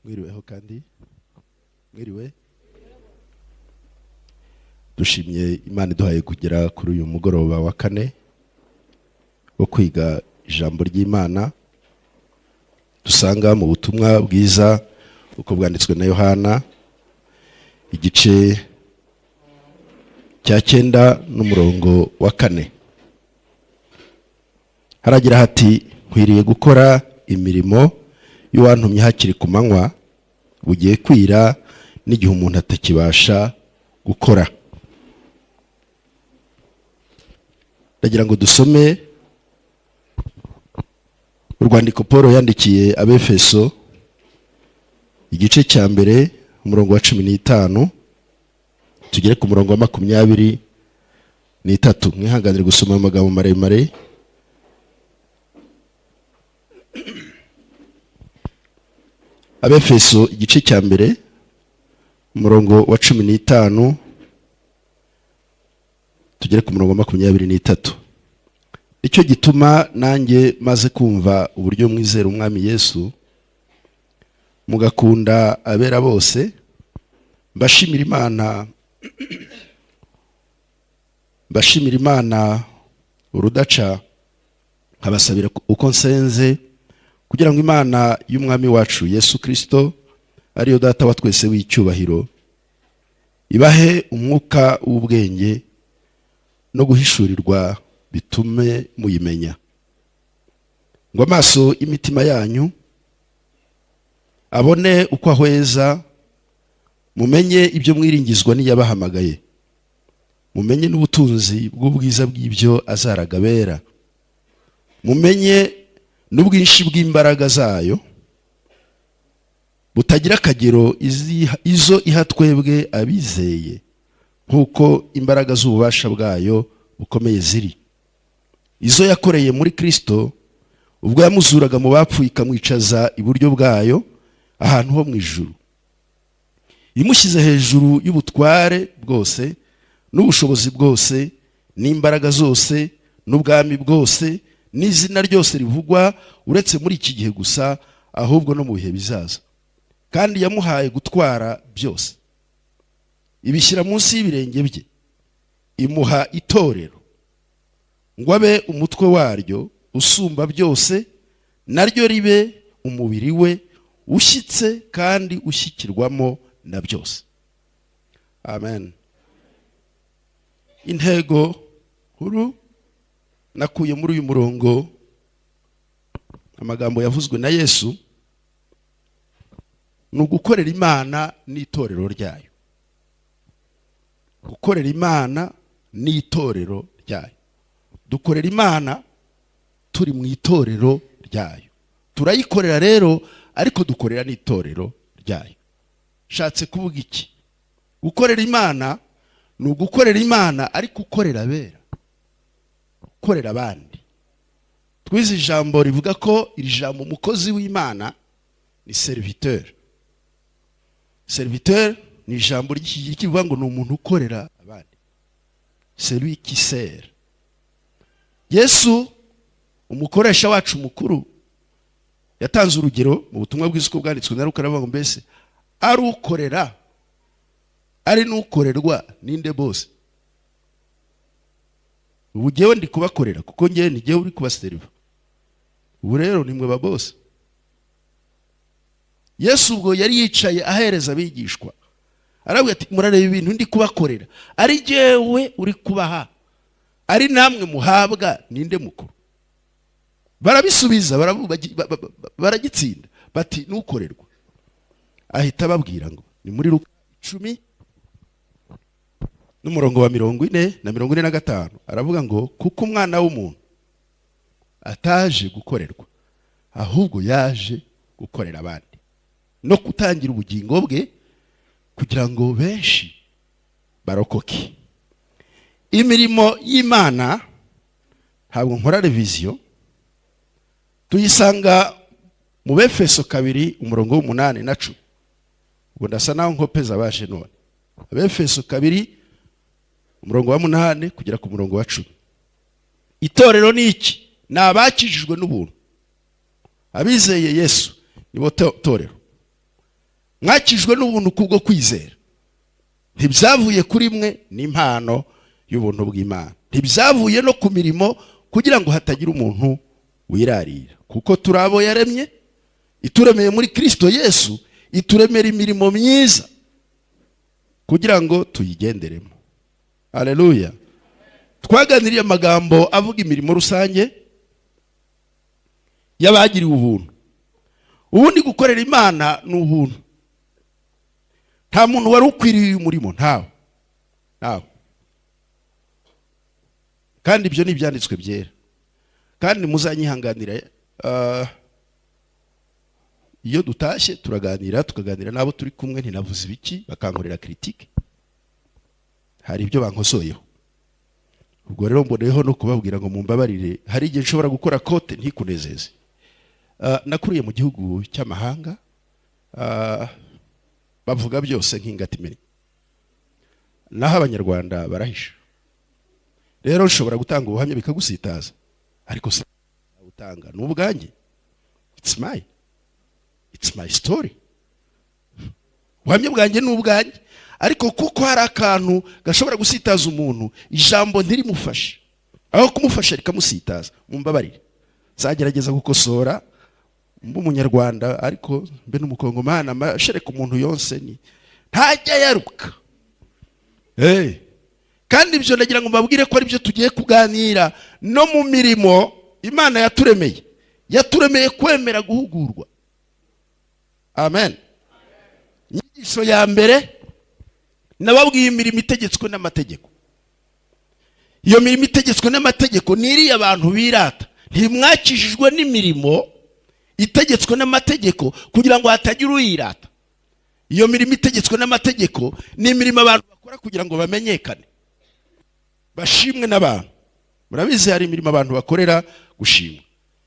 Mwiriweho kandi mwiriwe. Dushimye Imana iduhaye kugera kuri uyu mugoroba wa kane wo kwiga ijambo ry'Imana dusanga mu butumwa bwiza uko bwanditswe na Yohana, igice cya 9 n'umurongo wa 4. Haragira hati: nkwiriye gukora imirimo y'uwantumye hakiri ku manywa, bugiye kwira n'igihe umuntu atakibasha gukora. Ndagira ngo dusome urwandiko Paul yandikiye Abefeso, igice cya 1, umurongo wa 15, tugere ku murongo wa 23. Mwihanganire gusoma amagambo maremare. Abefeso igice cya 1, umurongo wa 15, tugere ku murongo wa 23. Nicyo gituma nanjye maze kumva uburyo mwizera Umwami Yesu, mugakunda abera bose, mbashimira Imana, mbashimira Imana urudaca, nkabasabira uko nsenze, kugira ngo Imana y'Umwami wacu Yesu Kristo, ariyo Data wa twese w'icyubahiro, ibahe umwuka w'ubwenge no guhishurirwa bitume muyimenya, ngo amaso y'imitima yanyu abone uko ahweza, mumenye ibyo mwiringizwa n'iyabahamagaye, mumenye n'ubutunzi bw'ubwiza bw'ibyo azaraga abera, mumenye n'ubwinshi bw'imbaraga zayo butagira akagero, izo iha twebwe abizeye, nk'uko imbaraga z'ububasha bwayo bukomeye ziri, izo yakoreye muri Kristo ubwo yamuzuraga mu bapfuye ikamwicaza iburyo bwayo ahantu ho mu ijuru, imushyize hejuru y'ubutware bwose n'ubushobozi bwose n'imbaraga zose n'ubwami bwose n'izina ryose rivugwa, uretse muri iki gihe gusa, ahubwo no mu bihe bizaza. Kandi yamuhaye gutwara byose, ibishyira munsi y'ibirenge bye, imuha itorero ngo abe umutwe waryo usumba byose, naryo ribe umubiri we ushyitse kandi ushyikirwamo na byose. Amen. Intego nkuru nakuye muri uyu murongo, amagambo yavuzwe na Yesu, ni ugukorera Imana n'itorero ryayo. Gukorera Imana n'itorero ryayo. Dukorera Imana turi mu itorero ryayo, turayikorera rero, ariko dukorera n'itorero ryayo. Shatse kuvuga iki? Gukorera Imana ni ugukorera Imana ariko ukorera abera, ukorera abandi. Twize ijambo rivuga ko iri jambo umukozi w'Imana ni serviteur. Serviteur ni ijambo ry'iki kivuga ngo ni umuntu ukorera abandi, celui qui sert. Yesu umukoresha wacu mukuru yatanze urugero mu butumwa bwiza uko bwanditswe na Luka, aravuga ngo mbese ari ukorera ari n'ukorerwa ninde bose? Ubu jyewe ndi kubakorera kuko njyewe ni jyewe uri kubaseriva, ubu rero ni mwe ba bose. Yesu ubwo yari yicaye ahereza abigishwa, arabwira ati murareba ibintu ndi kubakorera, ari jyewe uri kubaha, ari namwe muhabwa, ninde mukuru? Barabisubiza, baragitsinda, bati nukorerwa. Ahita ababwira ngo ni muri Luka 10 n'umurongo wa 40 na 45, aravuga ngo kuko umwana w'umuntu ataje gukorerwa, ahubwo yaje gukorera abandi no gutangira ubugingo bwe kugira ngo benshi barokoke. Imirimo y'Imana, ntabwo nkora revision, tuyisanga mu Befeso 2 umurongo w'8 na 10. Ubwo ndasa naho nkopeza abaje none. Abefeso 2 umurongo wa 8 kugera ku murongo wa 10. Itorero ni iki? Ni abakijijwe n'ubuntu, abizeye Yesu nibo torero. Mwakijwe n'ubuntu kubwo kwizera, ntibyavuye kuri mwe, ni impano y'ubuntu bw'Imana. Ntibyavuye no ku mirimo, kugira ngo hatagira umuntu wirarira. Kuko turi abo yaremye, ituremeye muri Kirisito Yesu, ituremera imirimo myiza kugira ngo tuyigenderemo. Aleluya! Twaganiriye amagambo avuga imirimo rusange y'abagiriwe ubuntu. Ubundi gukorera Imana ni ubuntu. Nta muntu wari ukwiriye uyu murimo, ntawe, ntawe. Kandi ibyo ni ibyanditswe byera. Kandi muzanyihanganira, iyo dutashye turaganira, tukaganira n'abo turi kumwe, ntinavuze ibiki, bakankorera critique, hari ibyo bankosoyeho. Ubwo rero mboneyeho no kubabwira ngo mumbabarire, hari igihe nshobora gukora quote ntikunezeze. Nakuriye mu gihugu cy'amahanga, bavuga byose nk'ingata imennye, naho Abanyarwanda barahisha. Rero nshobora gutanga ubuhamya bikagusitaza, ariko si gutanga ni ubwanjye. It's my story. Ubuhamya bwanjye ni ubwanjye, ariko kuko hari akantu gashobora gusitaza umuntu, ijambo ntirimufashe, aho kumufasha rikamusitaza, mumbabarire. Nzagerageza gukosora, mbe Umunyarwanda ariko mbe n'Umukongomani. Amashereka umuntu yonse ni ntajya yaruka. Hey. Kandi ibyo ndagira ngo mbabwire ko aribyo tugiye kuganira. No mu mirimo Imana yaturemeye, yaturemeye kwemera guhugurwa. Amen. Inyigisho ya mbere nababwiye imirimo itegetswe n'amategeko. Iyo mirimo itegetswe n'amategeko ni iriya abantu birata. Ntimwakijijwe n'imirimo itegetswe n'amategeko, kugira ngo hatagira uyirata. Iyo mirimo itegetswe n'amategeko ni imirimo abantu bakora kugira ngo bamenyekane, bashimwe n'abantu. Murabizi, hari imirimo abantu bakorera gushimwa.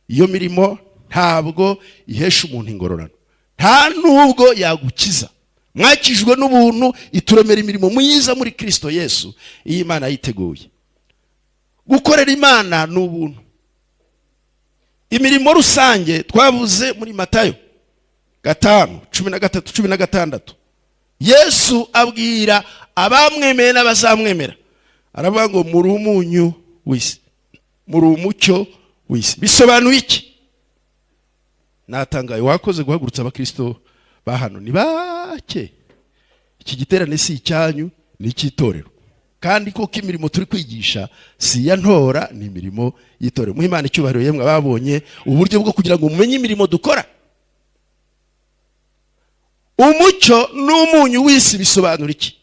Iyo mirimo ntabwo ihesha umuntu ingororano, nta nubwo yagukiza. Mwakijwe n'ubuntu, ituremera imirimo myiza muri Kirisito Yesu, iyi Imana yiteguye. Gukorera Imana ni ubuntu. Imirimo rusange twavuze muri Matayo 5:13, 16. Yesu abwira abamwemeye n'abazamwemera, aravuga ngo: "Muri umunyu w'isi, muri umucyo w'isi." Bisobanuye iki? Natangaye, wakoze guhagurutsa abakristo ba hano, ni bake. Iki giterane si icyanyu, ni icy'itorero. Kandi koko imirimo turi kwigisha si iya ntora, ni imirimo y'itorero. Muhe Imana icyubahiro, yemwe ababonye uburyo bwo kugira ngo mumenye imirimo dukora. Umucyo n'umunyu w'isi bisobanura iki?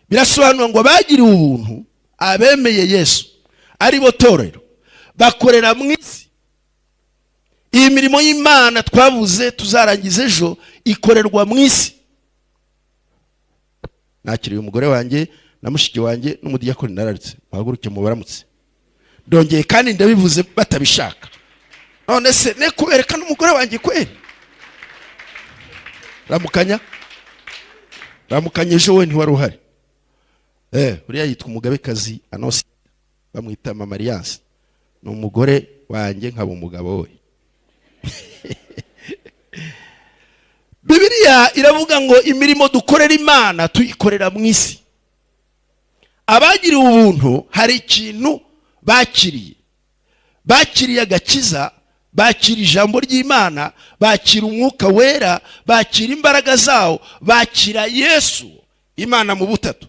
Birasobanura ngo abagiriwe ubuntu, abemeye Yesu, ari bo torero, bakorera mu isi. Iyi mirimo y'Imana twavuze tuzarangiza ejo ikorerwa mu isi. Nakiriye umugore wanjye na mushiki wanjye n'umudiyakoni nararitse. Muhaguruke mubaramutse. Ndongeye kandi ndabivuze batabishaka. None se ne kubereka n'umugore wanjye kweri? Ramukanya, ramukanya. Ejo we ntiwari uhari. Uriya yitwa Umugabekazi Anosi, bamwita Mama Alliance. Ni umugore wanjye, nkaba umugabo we. Bibiliya iravuga ngo imirimo dukorera Imana tuyikorera mu isi. Abagiriwe ubuntu hari ikintu bakiriye. Bakiriye agakiza, bakira ijambo ry'Imana, bakira Umwuka Wera, bakira imbaraga zawo, bakira Yesu, Imana mu butatu,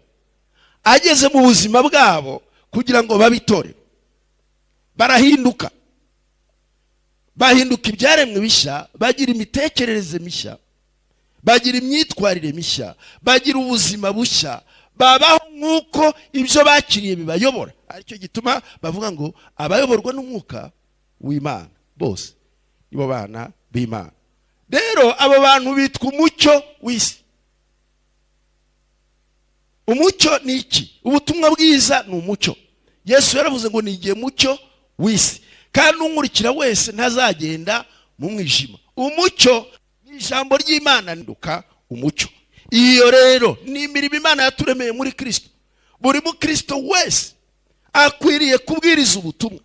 ageze mu buzima bwabo kugira ngo babitore. Barahinduka, bahinduka ibyaremwe bishya, bagira imitekerereze mishya, bagira imyitwarire mishya, bagira ubuzima bushya, babaho nk'uko ibyo bakiriye bibayobora. Aricyo gituma bavuga ngo abayoborwa n'Umwuka w'Imana bose nibo bana b'Imana. Rero abo bantu bitwa umucyo w'isi. Umucyo ni iki? Ubutumwa bwiza ni umucyo. Yesu yaravuze ngo: "Ni igihe mucyo w'isi, kandi unkurikira wese ntazagenda mu mwijima." Umucyo ni ijambo ry'Imana, nduka umucyo. Iyo rero ni imirimo Imana yaturemeye muri Kirisito. Buri mukristo wese akwiriye kubwiriza ubutumwa,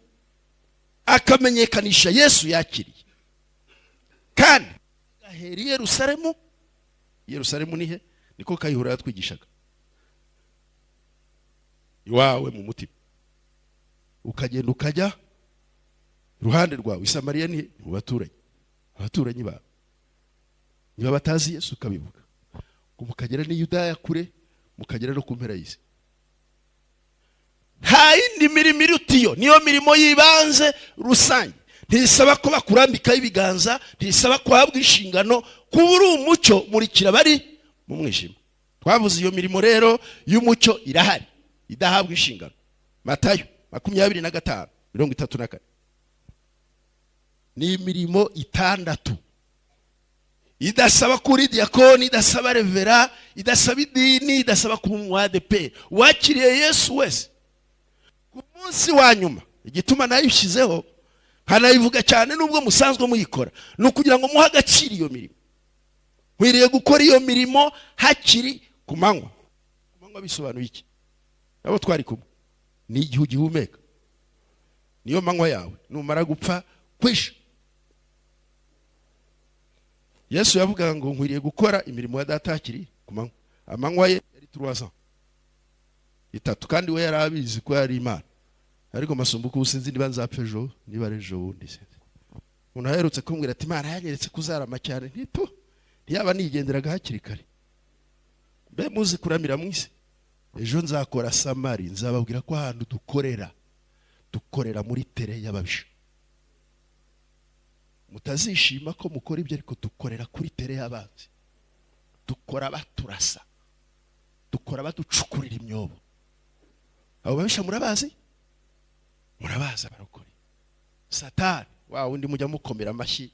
akamenyekanisha Yesu yakiriye, kandi agahera i Yerusalemu. I Yerusalemu ni he? Niko Kayihura yatwigishaga. Iwawe mu mutima, ukagenda ukajya iruhande rwawe. I Samariya ni he? Mu baturanyi, abaturanyi bawe niba batazi Yesu ukabivuga, mukagera n'i Yudaya kure, mukagera no ku mpera y'isi. Nta yindi mirimo iruta iyo. Niyo mirimo y'ibanze rusange. Ntisaba ko bakurambikaho ibiganza, ntisaba ko uhabwa inshingano. Kuba uri umucyo, murikira bari mu mwijima. Twavuze iyo mirimo rero y'umucyo irahari idahabwa inshingano. Matayo 25:34. Ni imirimo itandatu idasaba kuri diyakoni, idasaba revera, idasaba idini, idasaba kuba umu ADEPR. Wakiriye Yesu wese ku munsi wa nyuma. Igituma nayishyizeho nkanayivuga cyane, nubwo musanzwe muyikora, ni ukugira ngo muhe agaciro iyo mirimo. Nkwiriye gukora iyo mirimo hakiri ku manywa. Ku manywa bisobanuye iki? Abo twari kumwe, ni igihe ugihumeka, niyo manywa yawe. Numara gupfa, kwisha. Yesu yavugaga ngo nkwiriye gukora imirimo ya Data hakiri ku manywa. Amanywa ye yari 3 ans, 3, kandi we yari abizi ko yari Imana. Ariko Masumbuko, ubu sinzi niba nzapfa ejo, niba ari ejo bundi, sinzi. Umuntu aherutse kumbwira ati: "Imana yanyeretse kuzarama cyane." Ntipu, ntiyaba nigenderaga hakiri kare. Mbe muzi kuramira mu isi? Ejo nzakora summary, nzababwira ko ahantu dukorera, dukorera muri terrain y'ababisha. Mutazishima ko mukora ibyo, ariko dukorera kuri terrain y'abanzi. Dukora baturasa, dukora baducukurira imyobo. Abo babisha murabazi, murabazi. Abarokore, Satani wa wundi mujya mukomera amashyi,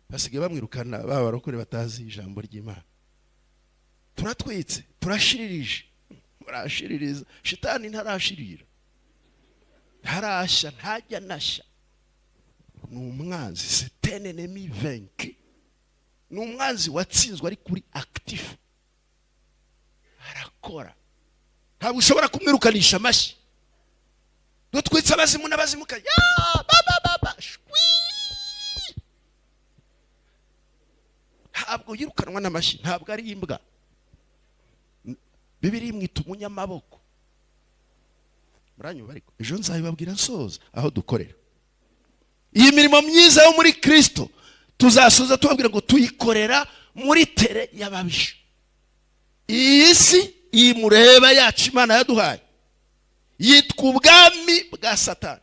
basigaye bamwirukana. Ba barokore batazi ijambo ry'Imana, turatwitse, turashiririje, murashiririza. Shitani ntarashirira, ntarashya, ntajya anashya. Ni umwanzi, c'est un ennemi vaincu, ni umwanzi watsinzwe, ari kuri actif, arakora. Ntabwo ushobora kumwirukanisha amashyi. Dutwitse abazimu n'abazimuka ya ba ba ba ba shwi. Ntabwo yirukanwa n'amashyi, ntabwo ari imbwa. Bibiri imwita umunyamaboko. Muranyumva? Ariko ejo nzabibabwira nsoza aho dukorera iyi mirimo myiza yo muri Kirisito. Tuzasoza tubabwira ngo tuyikorera muri terrain y'ababisha. Iyi si iyi mureba yacu Imana yaduhaye yitwa ubwami bwa Satani.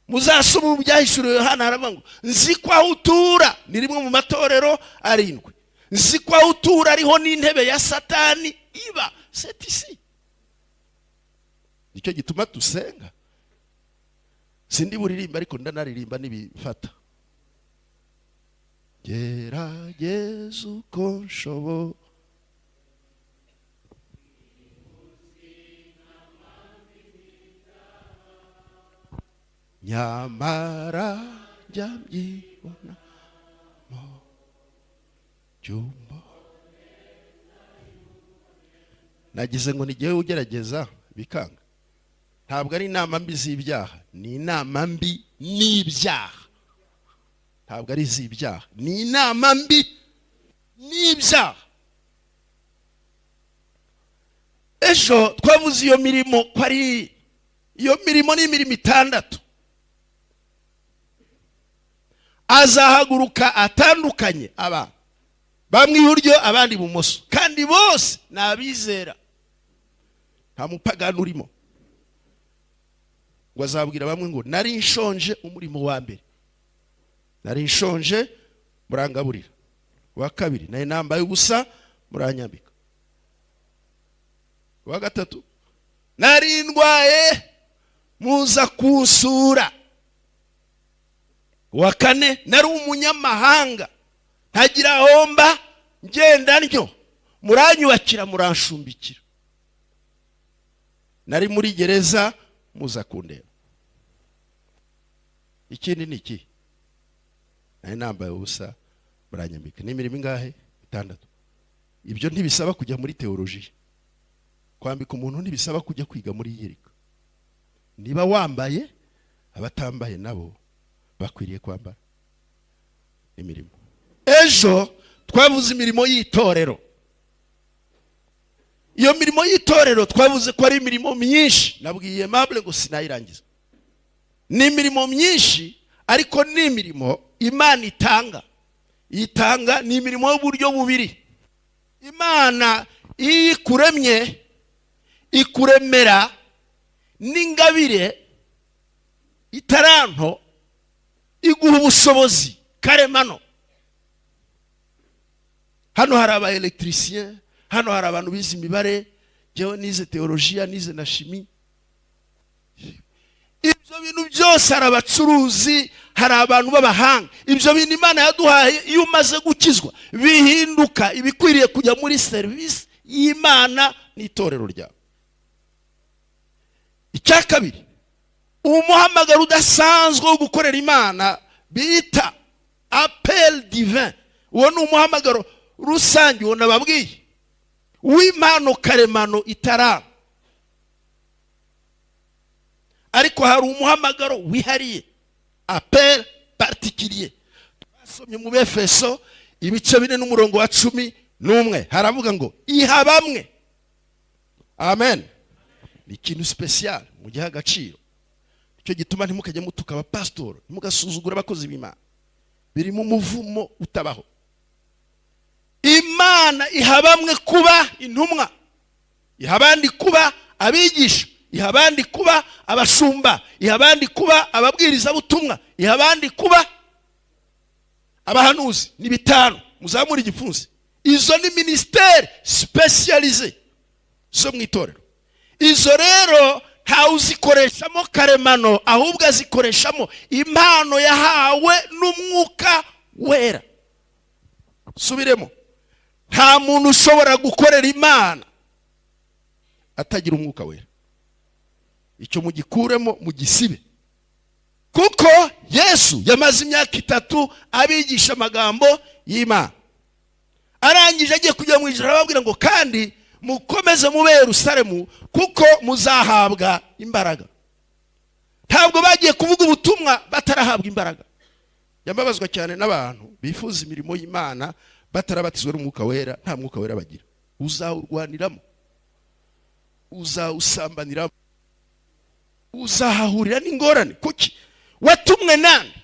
Muzasoma ubu Byahishuriwe Yohana, haravuga ngo: "Nzi ko aho utura," ni rimwe mu matorero arindwi, "nzi ko aho utura ariho n'intebe ya Satani iba." C'est ici, nicyo gituma dusenga. Sindi buririmba, ariko ndanaririmba n'ibifata. Gerageza uko nshoboye. Nyamara njya mbyibona mu cyumba. Nagize ngo nigihe ugerageza bikanga. Ntabwo ari inama mbi z'ibyaha, ni inama mbi n'ibyaha. Ntabwo ari iz'ibyaha, ni inama mbi n'ibyaha. Ejo twavuze iyo mirimo ko ari iyo mirimo, ni imirimo itandatu. Azahaguruka atandukanye abantu, bamwe iburyo, abandi ibumoso, kandi bose ni abizera, nta mupagani urimo. Ngo azabwira bamwe ngo: "Nari nshonje." Umurimo wa mbere: "Nari nshonje, murangaburira." Uwa kabiri: "Nari nambaye ubusa, muranyambika." Uwa gatatu: "Nari ndwaye, muza kunsura." Uwa kane: "Nari umunyamahanga, ntagira aho mba, ngenda ntyo, muranyubakira, muranshumbikira. Nari muri gereza, muza kundeba." Ikindi ni iki? "Nari nambaye ubusa, muranyambika." Ni imirimo ingahe? Itandatu. Ibyo ntibisaba kujya muri théologie. Kwambika umuntu ntibisaba kujya kwiga muri yerika. Niba wambaye, abatambaye nabo bakwiriye kwambara. Imirimo ejo Twavuze imirimo y'itorero. Iyo mirimo y'itorero twavuze ko ari imirimo myinshi. Nabwiye Mable ngo sinayirangiza. Ni imirimo myinshi, ariko ni imirimo Imana itanga. Itanga ni imirimo y'uburyo bubiri. Imana iyo ikuremye, ikuremera n'ingabire, itaranto, iguha ubushobozi karemano. Hano hari aba électricien, hano hari abantu bize imibare, njyewe nize théologie, nize na chimie. Ibyo bintu byose, hari abacuruzi, hari abantu b'abahanga. Ibyo bintu Imana yaduhaye, iyo umaze gukizwa bihinduka ibikwiriye kujya muri serivisi y'Imana n'itorero ryawe. Icya kabiri, umuhamagaro udasanzwe wo gukorera Imana bita appel divin. Uwo ni umuhamagaro rusange, uwo nababwiye w'impano karemano itaraba. Ariko hari umuhamagaro wihariye, appel particulier. Twasomye mu Befeso ibice 4 n'umurongo wa 11, haravuga ngo iha bamwe. Amen. Ni ikintu spécial, mugihe agaciro. Nicyo gituma ntimukajye mutuka abapasitori, ntimugasuzugure abakozi b'Imana. Biri mu muvumo utabaho. Imana iha bamwe kuba intumwa, iha abandi kuba abigisha, iha abandi kuba abashumba, iha abandi kuba ababwirizabutumwa, iha abandi kuba abahanuzi. Ni bitanu, muzamure igipfunsi. Izo ni ministères spécialisés zo mu itorero. Izo rero ntawe uzikoreshamo karemano, ahubwo azikoreshamo impano yahawe n'Umwuka Wera. Subiremo: nta muntu ushobora gukorera Imana atagira Umwuka Wera. Icyo mugikuremo, mugisibe, kuko Yesu yamaze imyaka 3 abigisha amagambo y'Imana. Arangije agiye kujya mu ijoro, arababwira ngo: "Kandi mukomeze mube Yerusalemu, kuko muzahabwa imbaraga." Ntabwo bagiye kuvuga ubutumwa batarahabwa imbaraga. Yambabazwa cyane n'abantu bifuza imirimo y'Imana batarabatizwa n'Umwuka Wera. Nta Mwuka Wera bagira, uzawurwaniramo, uzawusambaniramo, uzahahurira n'ingorane. Kuki? Watumwe nande?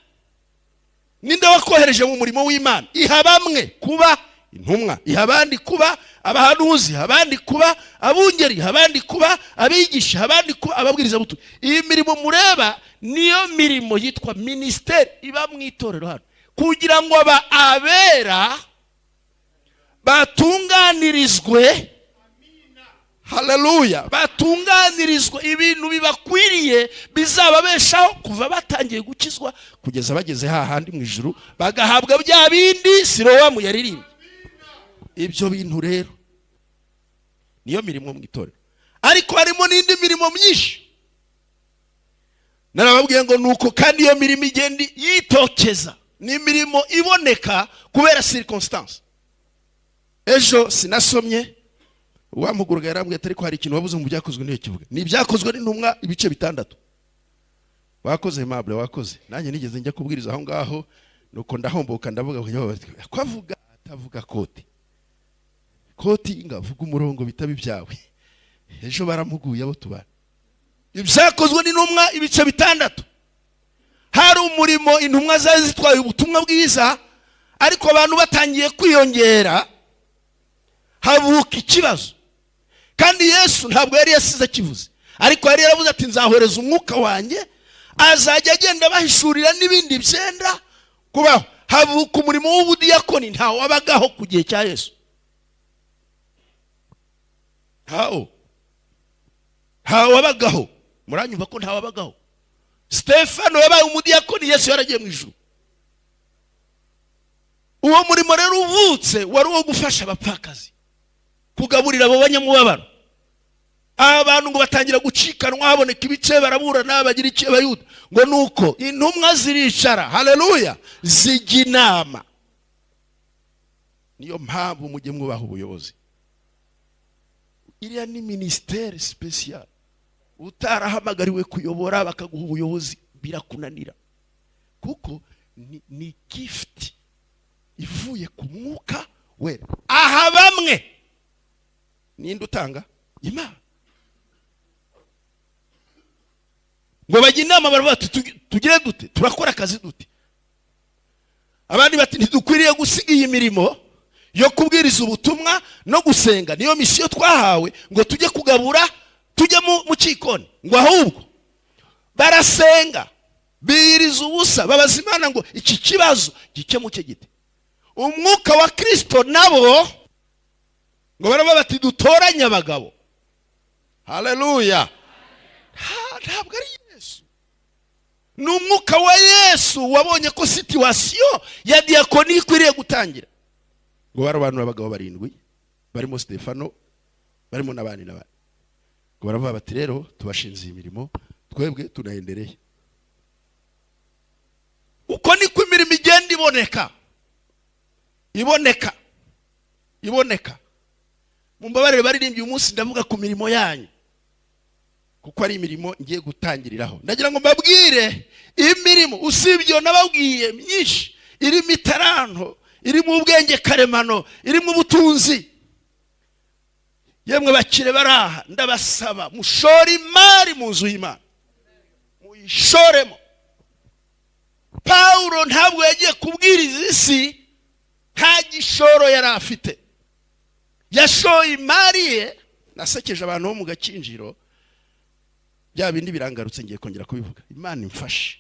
Ninde wakohereje mu murimo w'Imana? Iha bamwe kuba intumwa, iha abandi kuba abahanuzi, iha abandi kuba abungeri, iha abandi kuba abigisha, iha abandi kuba ababwirizabutumwa. Iyi mirimo mureba niyo mirimo yitwa ministère iba mu itorero hano, kugira ngo aba abera batunganirizwe, haleluya, batunganirizwe ibintu bibakwiriye bizababeshaho kuva batangiye gukizwa kugeza bageze hahandi mu ijuru, bagahabwa bya bindi Sirowamu yaririmbye. Ibyo bintu rero niyo mirimo mu itorero, ariko harimo n'indi mirimo myinshi. Narababwiye ngo nuko kandi iyo mirimo igenda yitokeza, ni imirimo iboneka kubera circonstance. Ejo sinasomye, uwampuguraga yarambwiye ati: "Ariko hari ikintu wabuze mu Byakozwe." Niyo kivuga, ni Ibyakozwe n'Intumwa ibice 6. Wakoze, Mable, wakoze. Nanjye nigeze njya kubwiriza aho ngaho, nuko ndahomboka, ndavuga ko avuga atavuga koti koti, ngavuga umurongo bitaba ibyawe. Ejo baramuguye abo tubana. Ibyakozwe n'Intumwa ibice 6, hari umurimo. Intumwa zari zitwaye ubutumwa bwiza, ariko abantu batangiye kwiyongera havuka ikibazo. Kandi Yesu ntabwo yari yasize akivuze, ariko yari yaravuze ati: "Nzahereza Umwuka wanjye, azajya agenda abahishurira n'ibindi byenda kubaho." Havuka umurimo w'ubudiyakoni. Ntawe wabagaho ku gihe cya Yesu, ntawo, ntawe wabagaho. Muranyumva ko ntawe wabagaho? Stefano yabaye umudiyakoni Yesu yaragiye mu ijuru. Uwo murimo rero uvutse wari uwo gufasha abapfakazi, kugaburira abo banyamubabaro. Aba bantu ngo batangira gucikanwa, haboneka ibice, baraburana, bagira icyo Abayuda. Ngo nuko intumwa ziricara, haleluya, zijya inama. Niyo mpamvu mujye mwubaha ubuyobozi. Iriya ni ministère spéciale. Utarahamagariwe kuyobora bakaguha ubuyobozi, birakunanira, kuko ni gift ivuye ku Mwuka. Wera. Aha bamwe, ninde utanga? Imana. Ngo bajye inama, baravuga bati: "Tugire dute? Turakora akazi dute?" Abandi bati: "Ntidukwiriye gusiga iyi mirimo yo kubwiriza ubutumwa no gusenga, niyo mission twahawe, ngo tujye kugabura, tujye mu cyikoni." Ngo ahubwo barasenga, biyiriza ubusa, babaza Imana ngo iki kibazo gikemuke gite? Umwuka wa Kirisito nabo ngo baravuga bati: "Dutoranye abagabo." Haleluya! Ntabwo ari Yesu, ni umwuka wa Yesu wabonye ko situation ya diaconie ikwiriye gutangira. Ngo barobanura abagabo barindwi, barimo Stefano, barimo n'abandi n'abandi. Ngo baravuga bati: "Rero tubashinze iyi mirimo, twebwe tunayendereye." Uko niko imirimo igenda iboneka, iboneka, iboneka. Mumbabarire baririmbye, uyu munsi ndavuga ku mirimo yanyu kuko ari imirimo ngiye gutangiriraho. Ndagira ngo mbabwire imirimo, usibye iyo nababwiye myinshi, irimo itaranto, irimo ubwenge karemano, irimo ubutunzi. Yemwe bakire baraha, ndabasaba mushore imari mu nzu y'Imana, muyishoremo. Pawulo ntabwo yagiye kubwiriza isi nta gishoro yari afite, yashoye imari ye. Nasekeje abantu bo mu Gakinjiro, bya bindi birangarutse, ngiye kongera kubivuga, Imana imfashe.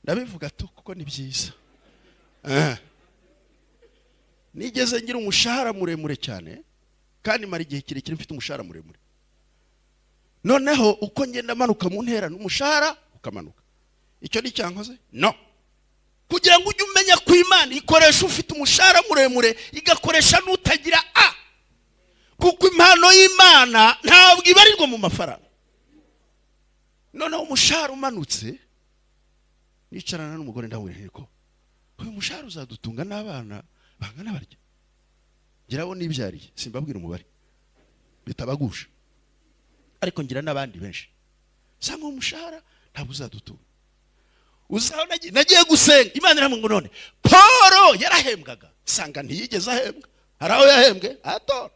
Ndabivuga tu kuko ni byiza. Nigeze ngira umushahara muremure cyane, kandi mara igihe kirekire mfite umushahara muremure. Noneho uko ngenda manuka mu ntera, n'umushahara ukamanuka. Icyo ni cyankoze no kugira ngo ujye umenya ko Imana ikoresha ufite umushahara muremure, igakoresha n'utagira a, kuko impano y'Imana ntabwo ibarirwa mu mafaranga. Noneho umushahara umanutse, nicarana n'umugore, ndamubwira ko uyu mushahara uzadutunga n'abana bangana barya? Ngira abo nibyariye, simbabwira umubare bitabagusha, ariko ngira n'abandi benshi. Sanga uwo mushahara ntabwo uzadutunga. Uzaho nagiye gusenga, Imana iramubwira ngo: "None Paul yarahembwaga?" Sanga ntiyigeze ahembwa. Hari aho yahembwe? Atora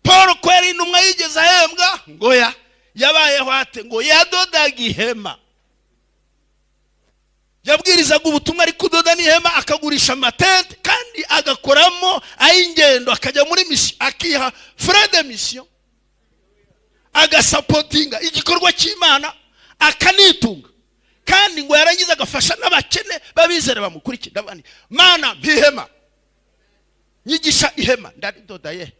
Paul ko yari intumwa yigeze ahembwa? Ngo ya yabayeho ate? Ngo yadodaga ihema, yabwirizaga ubutumwa ari kudoda n'ihema, akagurisha amatente kandi agakoramo ay'ingendo, akajya muri mission, akiha frais de mission, agasupportinga igikorwa cy'Imana, akanitunga, kandi ngo yarangiza agafasha n'abakene b'abizera bamukurikiye. Ndavuga nti: "Mana, mpihema, nyigisha ihema." Ndaridoda ye,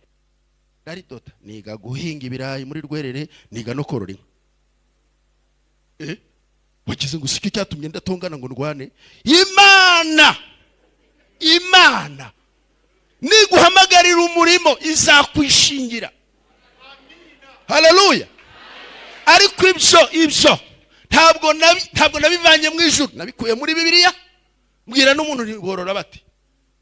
ndaridoda, niga guhinga ibirayi muri Rwerere, niga no korora inka. Wagize ngo sicyo cyatumye ndatongana ngo ndwane? Imana, Imana niguhamagarira umurimo izakwishingira. Haleluya! Ariko ibyo ntabwo nabivanye mu ijuru, nabikuye muri Bibiliya. Mbwira n'umuntu borora bati,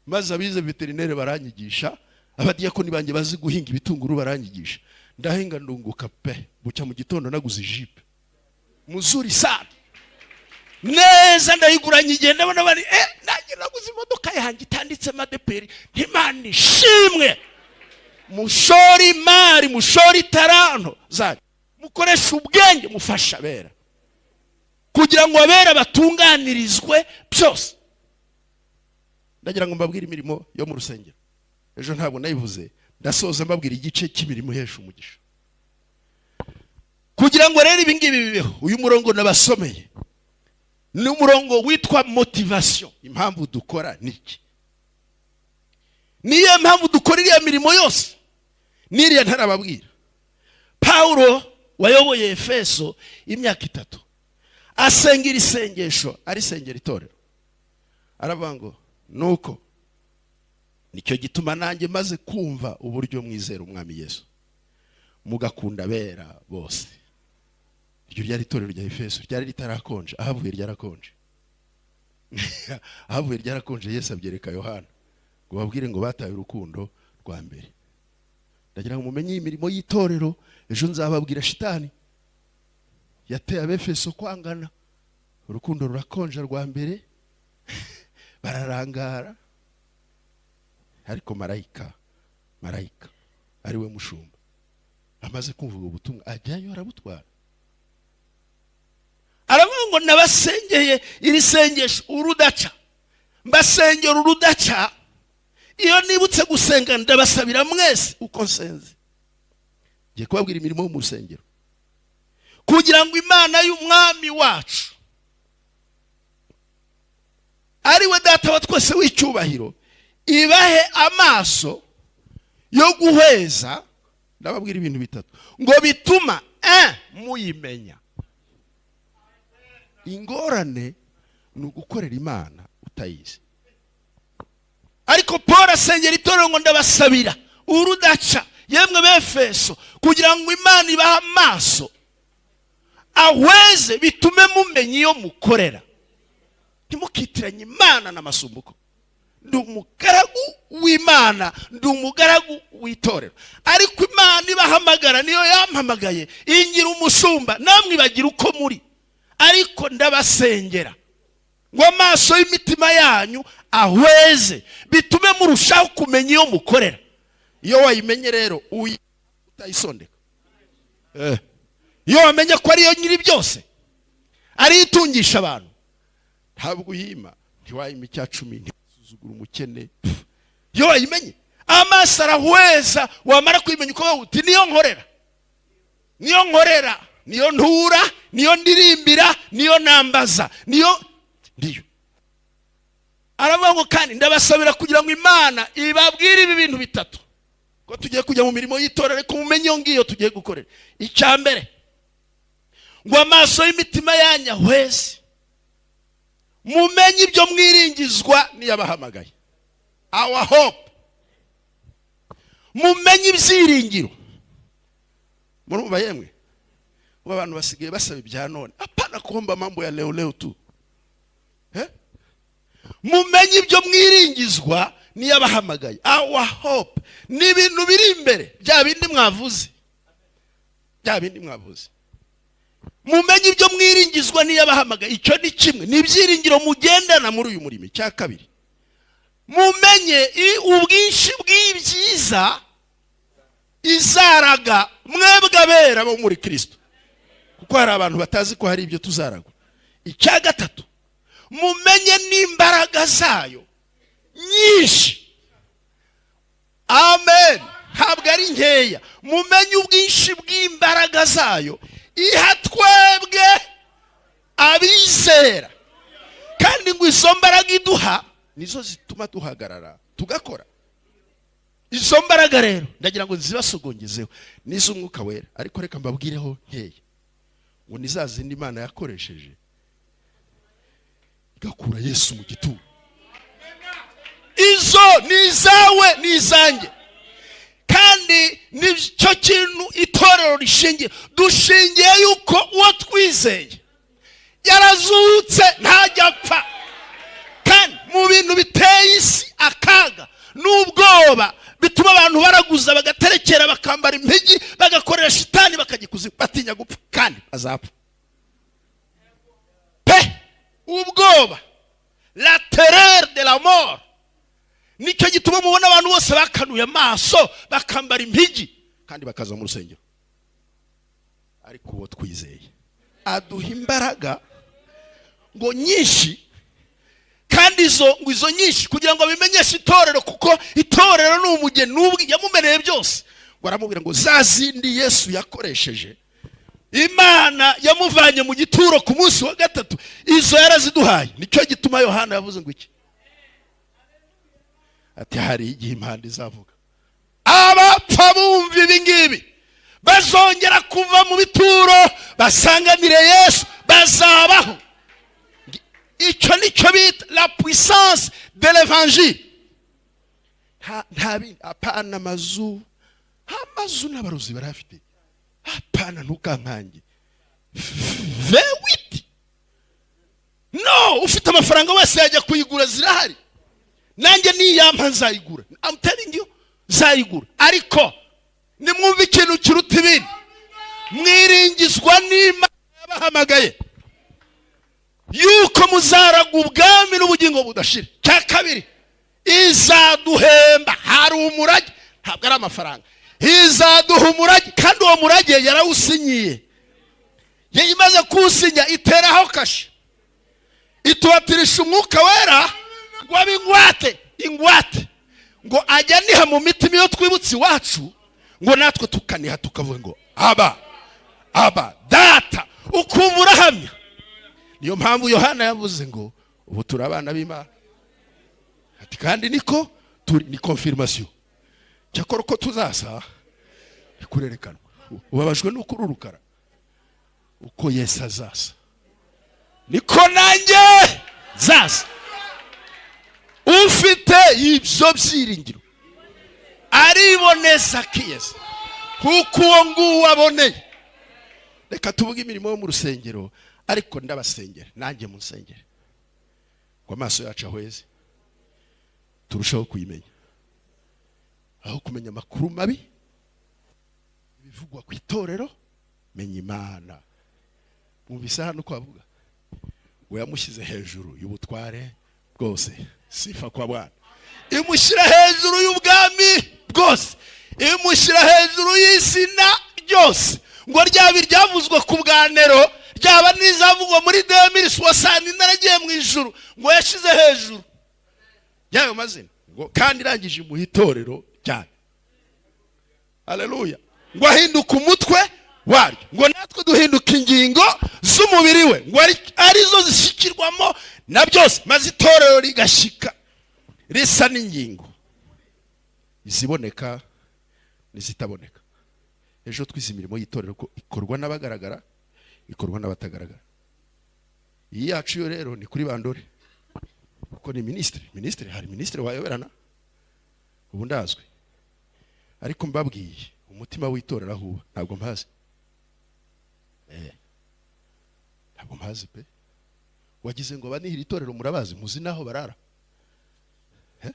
maze abize vétérinaire baranyigisha, abadiyakoni banjye bazi guhinga ibitunguru baranyigisha. Ndahinga, ndunguka pe. Bucya mu gitondo naguze ijipe muzuri sana neza, ndayiguranye igihe ndabona bari nanjye naguze imodoka yanjye itanditsemo ADEPR. Ntimana ishimwe. Mushore imari, mushore itaranto zanyu, mukoreshe ubwenge, mufasha abera kugira ngo abera batunganirizwe byose. Ndagira ngo mbabwire imirimo yo mu rusengero, ejo ntabwo nayivuze. Ndasoza mbabwira igice cy'imirimo ihesha umugisha. Kugira ngo rero ibi ngibi bibeho, uyu murongo nabasomeye ni umurongo witwa motivation. Impamvu dukora ni iki? Niyo mpamvu dukora iriya mirimo yose n'iriya ntarababwira. Pawulo wayoboye Efeso imyaka 3, asenga iri sengesho, arisengera itorero, aravuga ngo: "Nuko nicyo gituma nanjye maze kumva uburyo mwizera Umwami Yesu, mugakunda abera bose." Iryo ryari itorero rya Efeso, ryari ritarakonje. Ahavuye ryarakonje, ahavuye ryarakonje. Yesu abyereka Yohana ngo babwire ngo bataye urukundo rwa mbere. Ndagira ngo mumenye iyi mirimo y'itorero. Ejo nzababwira shitani yateye Abefeso kwangana, urukundo rurakonja rwa mbere. Bararangara, ariko marayika ari we mushumba amaze kumva ubwo butumwa, ajyayo arabutwara. Aravuga ngo: "Nabasengeye iri sengesho urudaca, mbasengera urudaca. Iyo nibutse gusenga, ndabasabira mwese uko nsenze." Ngiye kubabwira imirimo yo mu rusengero, kugira ngo Imana y'Umwami wacu, ari we Data wa twese w'icyubahiro, ibahe amaso yo guhweza. Ndababwira ibintu bitatu ngo bituma muyimenya. Ingorane ni ugukorera Imana utayizi. Ariko Paul asengera itorero ngo: "Ndabasabira urudaca, yemwe Befeso, kugira ngo Imana ibahe amaso ahweze, bitume mumenya iyo mukorera." Ntimukitiranye Imana n'amasumbuko. Ndi umugaragu w'Imana, ndi umugaragu w'itorero, ariko Imana ibahamagara niyo yampamagaye, ingira umushumba, namwe ibagira uko muri. Ariko ndabasengera ngo amaso y'imitima yanyu ahweze, bitume murushaho kumenya iyo mukorera. Iyo wayimenye rero, utayisondeka. Iyo wamenye ko ariyo nyiri byose, ariyo itungisha abantu, ntabwo uyima, ntiwayima icya cumi, ntiwasuzugura umukene. Pff. Iyo wayimenye, amaso arahweza. Wamara kuyimenya, ukavuga uti: "Niyo nkorera, niyo nkorera, niyo ntura, niyo ndirimbira, niyo nambaza, niyo ndiyo." Aravuga ngo: "Kandi ndabasabira kugira ngo Imana ibabwire ibi bintu bitatu," ko tugiye kujya mu mirimo y'itorero, ariko mumenye iyo ngiyo tugiye gukorera. Icya mbere, ngo amaso y'imitima yanyu ahweze, mumenye ibyo mwiringizwa n'iyabahamagaye, our hope. Mumenye ibyiringiro. Murumva yemwe, ubu abantu basigaye basaba ibya none, hapana kuomba mambo ya leo leo tu, eh? Mumenye ibyo mwiringizwa n'iyabahamagaye, our hope, ni ibintu biri imbere, bya bindi mwavuze, bya bindi mwavuze. Mumenye ibyo mwiringizwa n'iyabahamagaye. Icyo ni kimwe, ni ibyiringiro mugendana muri uyu murimo. Icya kabiri, mumenye ubwinshi bw'ibyiza izaraga mwebwe abera bo muri Kirisito, kuko hari abantu batazi ko hari ibyo tuzaragwa. Icya gatatu, mumenye n'imbaraga zayo nyinshi. Amen. Ntabwo ari nkeya. Mumenye ubwinshi bw'imbaraga zayo iha twebwe abizera. Kandi ngo izo mbaraga iduha nizo zituma duhagarara tugakora. Izo mbaraga rero ndagira ngo zibasogongezeho, n'iz'Umwuka Wera. Ariko reka mbabwireho nkeya, ngo ni za zindi Imana yakoresheje igakura Yesu mu gituro. Izo ni izawe, ni izanjye, kandi nicyo kintu itorero rishingiye. Dushingiye yuko uwo twizeye yarazutse, ntajya apfa. Kandi mu bintu biteye isi akaga n'ubwoba, bituma abantu baraguza, bagaterekera, bakambara impigi, bagakorera shitani, bakajya ikuzimu, batinya gupfa, kandi bazapfa pe. Ubwoba, la terreur de la mort, nicyo gituma mubona abantu bose bakanuye amaso, bakambara impigi, kandi bakaza mu rusengero. Ariko uwo twizeye aduha imbaraga ngo nyinshi, kandi izo ngo izo nyinshi kugira ngo abimenyeshe itorero, kuko itorero ni umugeni n'ubwe yamumereye byose. Ngo aramubwira ngo za zindi Yesu yakoresheje, Imana yamuvanye mu gituro ku munsi wa gatatu, izo yaraziduhaye. Nicyo gituma Yohana yavuze ngo iki? Ati: "Hari igihe impanda izavuga, abapfa bumva ibi ngibi bazongera kuva mu bituro, basanganire Yesu, bazabaho." Icyo nicyo bita la puissance de l'évangile. Nta bindi, apana amazu. Amazu n'abarozi barayafite. Hapana, ntukankange V8. No ufite amafaranga wese yajya kuyigura, zirahari. Nanjye niyampa nzayigura. I'm telling you, nzayigura. Ariko nimwumve ikintu kiruta ibindi: mwiringizwa n'Imana yabahamagaye. Yuko muzaraga ubwami n'ubugingo budashira. Cya kabiri, izaduhemba. Hari umurage, ntabwo ari amafaranga. Izaduha umurage, kandi uwo murage yarawusinyiye. Imaze kuwusinya, iteraho kashe, itubatirisha Umwuka Wera ngo abe ingwate. Ingwate ngo ajya aniha mu mitima iyo twibutse iwacu, ngo natwe tukaniha, tukavuga ngo "Aba, Aba, Data", ukumva urahamya. Niyo mpamvu Yohana yavuze ngo ubu turi abana b'Imana, ati kandi niko turi. Ni confirmation. Cyakora uko tuzasa kurerekanwa. Ubabajwe nuko uri urukara. Uko Yesu azaza niko nanjye zaza. Ufite ibyo byiringiro ariboneza akiyeza kuko uwo nguwo aboneye. Reka tuvuge imirimo yo mu rusengero, ariko ndabasengera, nanjye mu nsengero, ngo amaso yacu ahweze, turusheho kuyimenya, aho kumenya amakuru mabi, ibivugwa ku itorero. Menya Imana. Mwumvise hano uko bavuga ngo yamushyize hejuru y'ubutware bwose. Sifa kwa Bwana. Imushyira hejuru y'ubwami bwose, imushyira hejuru y'izina ryose, ngo ryaba iryavuzwe ku bwa Nero, ryaba n'izavugwa muri 2060 naragiye mu ijuru, ngo yashyize hejuru y'ayo mazina. Ngo kandi irangije imuha itorero cyane. Haleluya. Ngo ahinduka umutwe waryo, ngo natwe duhinduka ingingo z'umubiri we, ngo arizo zishyikirwamo na byose, maze itorero rigashyika risa n'ingingo, iziboneka n'izitaboneka. Ejo twize imirimo y'itorero, ko ikorwa n'abagaragara, ikorwa n'abatagaragara. Iyi yacu yo rero ni kuri bandore, kuko ni minisitiri. Minisitiri, hari minisitiri wayoberana? Ubu ndazwi, ariko mbabwiye umutima w'itorero aho uba, ntabwo mpazi. Ntabwo mpazi pe. Wagize ngo banihira itorero murabazi, muzi n'aho barara. Eh?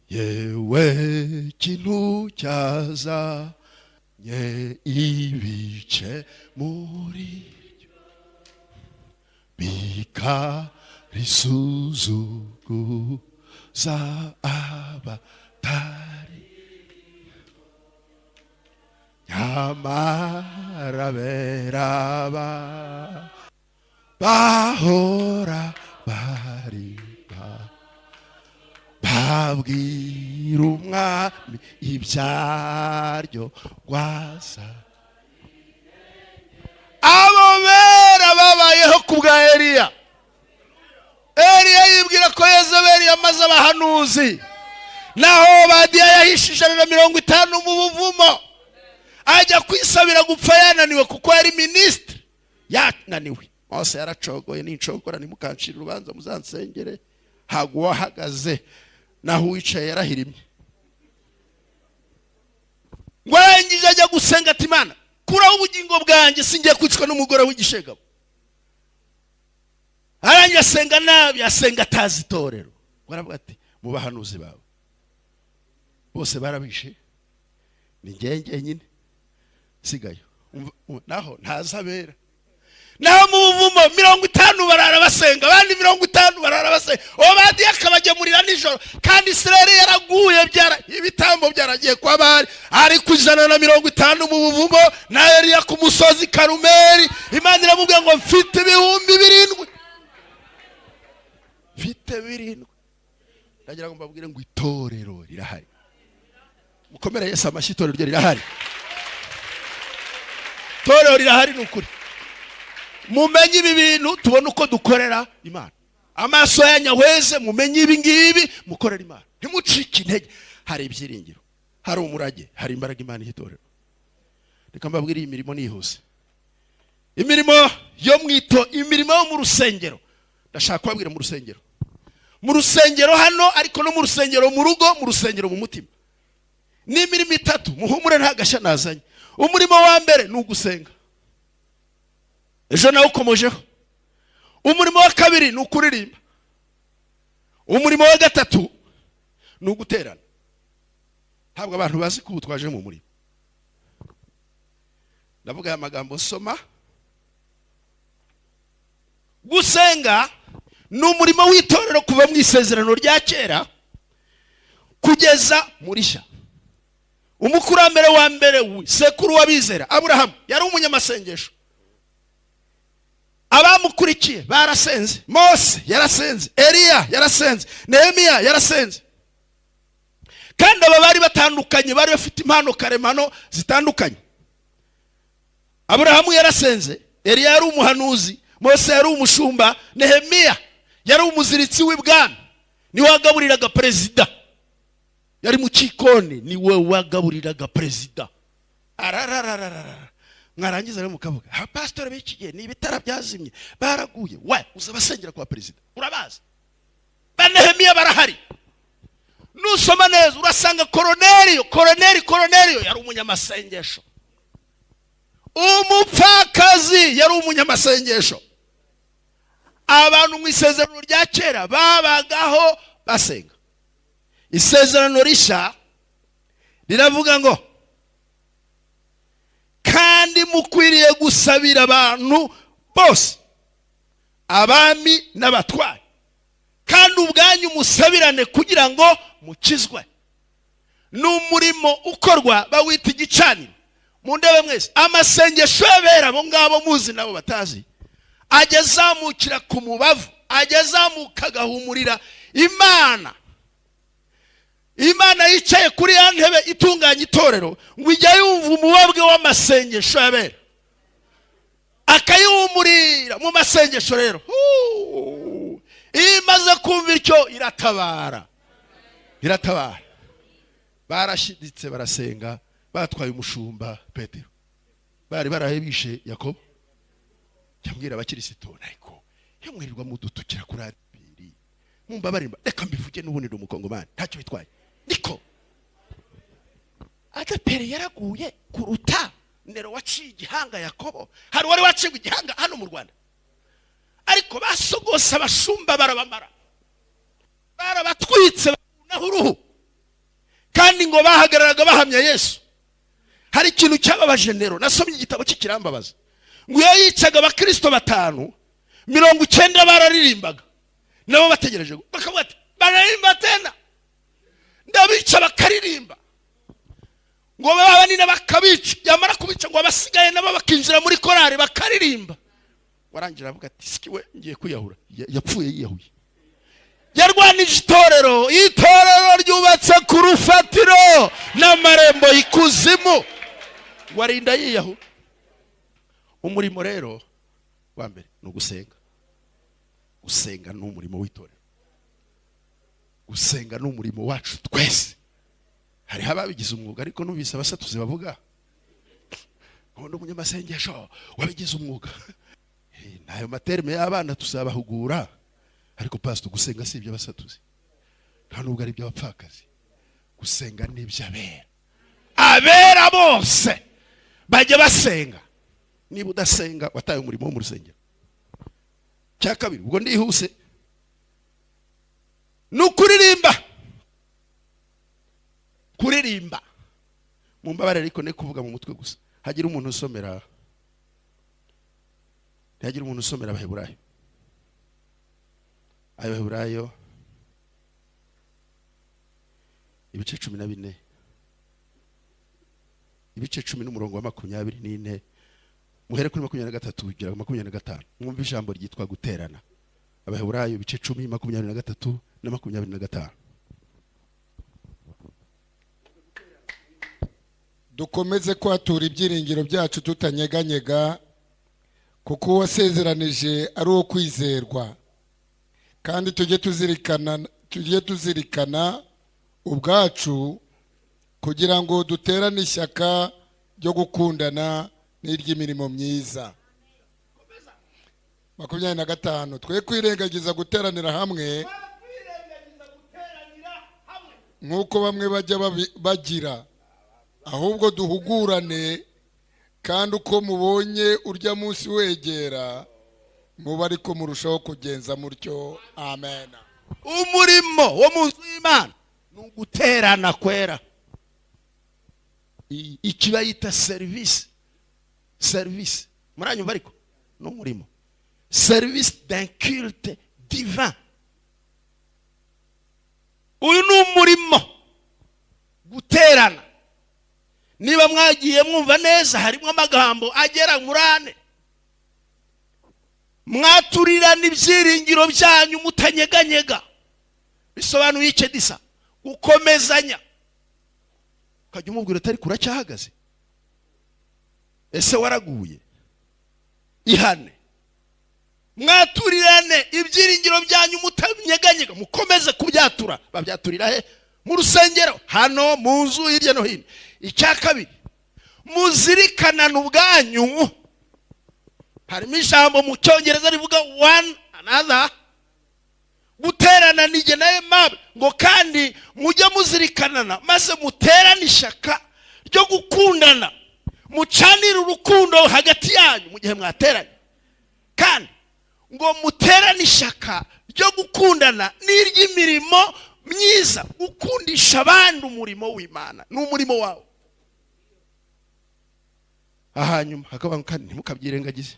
Yewe, kintu cyazanye ibice muri ryo bikarisuzuguza abatari, nyamara beraba bahora bariba, babwira umwami ibyaryo rwaza. Abo bera babayeho ku bwa Eliya. Eliya yibwira ko Yezebeli yamaze abahanuzi, naho Badiya yahishe 150 mu buvumo, ajya kwisabira gupfa yananiwe, kuko yari minisitiri yananiwe. Mose yaracogoye: "Nincogora ntimukancire urubanza, muzansengere." Ntabwo uwahagaze, naho uwicaye yarahirimye. Ngo arangije ajya gusenga, ati: "Imana, kuraho ubugingo bwanjye, singiye kwicwa n'umugore w'igishegabo." Arangije asenga nabi, asenga atazi itorero. Ngo aravuga ati: "Mu bahanuzi bawe bose barabishe, ni njyewe njyenyine sigayo." Naho ntazabera, naho mu buvumo 50 barara basenga, abandi 50 barara basenga. Obadiya akabagemurira nijoro, kandi Isirayeli yaraguye, byara ibitambo byaragiye kwa Bari, ariko 150 mu buvumo na Eliya ku musozi Karumeli. Imana iramubwira ngo: "Mfite 7000, mfite 7." Ndagira ngo mbabwire ngo itorero rirahari. Mukomere Yesu amashyi. Itorero ryo rirahari, itorero rirahari, ni ukuri. Mumenye ibi bintu, tubone uko dukorera Imana. Amaso yanyu ahweze, mumenye ibi ngibi, mukorera Imana, ntimucike intege. Hari ibyiringiro, hari umurage, hari imbaraga Imana iha itorero. Reka mbabwire iyi mirimo nihuse, imirimo yo mu ito, imirimo yo mu rusengero. Ndashaka kubabwira mu rusengero, mu rusengero hano, ariko no mu rusengero mu rugo, mu rusengero mu mutima. Ni imirimo itatu. Muhumure, nta gashya nazanye. Umurimo wa mbere ni ugusenga, ejo nawe ukomojeho. Umurimo wa kabiri ni ukuririmba. Umurimo wa gatatu ni uguterana. Ntabwo abantu bazi ko ubu twaje mu murimo. Ndavuga aya magambo nsoma Gusenga ni umurimo w'itorero kuva mu Isezerano rya Kera kugeza muri Shya. Umukurambere wa mbere, sekuru w'abizera, Aburahamu, yari umunyamasengesho. Abamukurikiye barasenze. Mose yarasenze, Eliya yarasenze, Nehemiya yarasenze. Kandi aba bari batandukanye, bari bafite impano karemano zitandukanye. Aburahamu yarasenze, Eliya yari umuhanuzi, Mose yari umushumba, Nehemiya yari umuziritsi w'ibwami, niwe wagaburiraga perezida, yari mu kikoni, niwe wagaburiraga perezida. Ararararara, mwarangiza rero mukavuga abapasitori b'iki gihe ni ibitara byazimye, baraguye. We uza basengera kwa perezida, urabazi? Ba Nehemiya barahari. Nusoma neza urasanga Koroneriyo, Koroneri, Koroneriyo yari umunyamasengesho. Umupfakazi yari umunyamasengesho. Abantu mu Isezerano rya Kera babagaho basenga. Isezerano Rishya riravuga ngo kandi mukwiriye gusabira abantu bose, abami n'abatware, kandi ubwanyu musabirane kugira ngo mukizwe. Ni umurimo ukorwa, bawita igicaniro. Mu ndebe mwese, amasengesho y'abera, abo ngabo muzi nabo batazi, ajya azamukira ku mubavu, ajya azamuka agahumurira Imana. Imana yicaye kuri ya ntebe itunganya itorero, ngo ijya yumva umubabwe w'amasengesho y'abera, akayihumurira mu masengesho. Rero huu, iyo imaze kumva ityo, iratabara, iratabara. Barashiditse, barasenga, batwaye umushumba Petero, bari baraye bishe Yakobo. Cyambwira abakirisitu, ariko iyo mwirirwa mudutukira kuri ADEPR, mumbabarira, reka mbivuge, n'ubundi ndi umukongomani, ntacyo bitwaye. Niko ADEPR yaraguye kuruta Nero waciye igihanga Yakobo. Hari uwari wacibwa igihanga hano mu Rwanda? Ariko basogose abashumba, barabamara, barabatwitse, bakunaho uruhu, kandi ngo bahagararaga bahamya Yesu. Hari ikintu cyababaje Nero, nasomye igitabo cye kirambabaza, ngo iyo yicaga abakirisito batanu, 90 bararirimbaga nabo bategereje, bakavuga ati: "Bararirimba tena, ndabica bakaririmba." Ngo baba nina bakabica, yamara kubica, ngo abasigaye nabo bakinjira muri korari bakaririmba. Warangira avuga ati: "Sikiwe, ngiye kwiyahura." Yapfuye yiyahuye. Yarwanije itorero. Itorero ryubatse ku rufatiro, n'amarembo y'ikuzimu, warinda yiyahura. Umurimo rero wa mbere ni ugusenga. Gusenga ni umurimo w'itorero, gusenga ni umurimo wacu twese. Hariho ababigize umwuga, ariko numvise abasatuzi bavuga ngo ni umunyamasengesho wabigize umwuga. N'ayo ma termes y'abana tuzabahugura. Ariko pastor, gusenga si iby'abasatuzi, nta nubwo ari iby'abapfakazi. Gusenga ni iby'abera. Abera bose bajya basenga. Niba udasenga, wataye umurimo wo mu rusengero. Cya kabiri, ubwo ndihuse, ni ukuririmba. Kuririmba, mumbabarire, ariko ne kuvuga mu mutwe gusa. Hagira umuntu usomera, ntihagire umuntu usomera Abaheburayo, Abaheburayo ibice 14, ibice 10 n'umurongo wa 24, muhere kuri 23 kugera ku 25, mwumve ijambo ryitwa guterana. Abaheburayo ibice 10, 23 na 25. Dukomeze kwatura ibyiringiro byacu tutanyeganyega, kuko uwasezeranije ari uwo kwizerwa. Kandi tujye tuzirikana ubwacu kugira ngo duterane ishyaka ryo gukundana n'iry'imirimo myiza. 25: twe kwirengagiza guteranira hamwe nk'uko bamwe bajya bagira, ahubwo duhugurane, kandi uko mubonye urya munsi wegera, muba ariko murushaho kugenza mutyo. Amen. Umurimo wo mu nzu y'Imana ni uguterana kwera. Iki bayita serivisi. Serivisi, muranyumva? Ariko ni umurimo. Service d'un culte divin. Uyu ni umurimo, guterana. Niba mwagiye mwumva neza, harimo amagambo agera muri ane: mwaturirana ibyiringiro byanyu mutanyeganyega. Bisobanuye icyo disa gukomezanya, ukajya umubwira utari kuracyahagaze, ese waraguye? Ihane. Mwaturirane ibyiringiro byanyu mutanyeganyega, mukomeze kubyatura. Babyaturira he? Mu rusengero, hano mu nzu, hirya no hino. Icya kabiri, muzirikanane ubwanyu. Harimo ijambo mu Cyongereza rivuga "one another", guterana nijye na Aimable. Ngo kandi mujye muzirikanana, maze muterane ishyaka ryo gukundana, mucanire urukundo hagati yanyu mu gihe mwateranye. Kandi ngo muterane ishyaka ryo gukundana n'iry'imirimo myiza. Gukundisha abandi umurimo w'Imana ni umurimo wawe. Hanyuma hakaba kandi ntimukabyirengagize,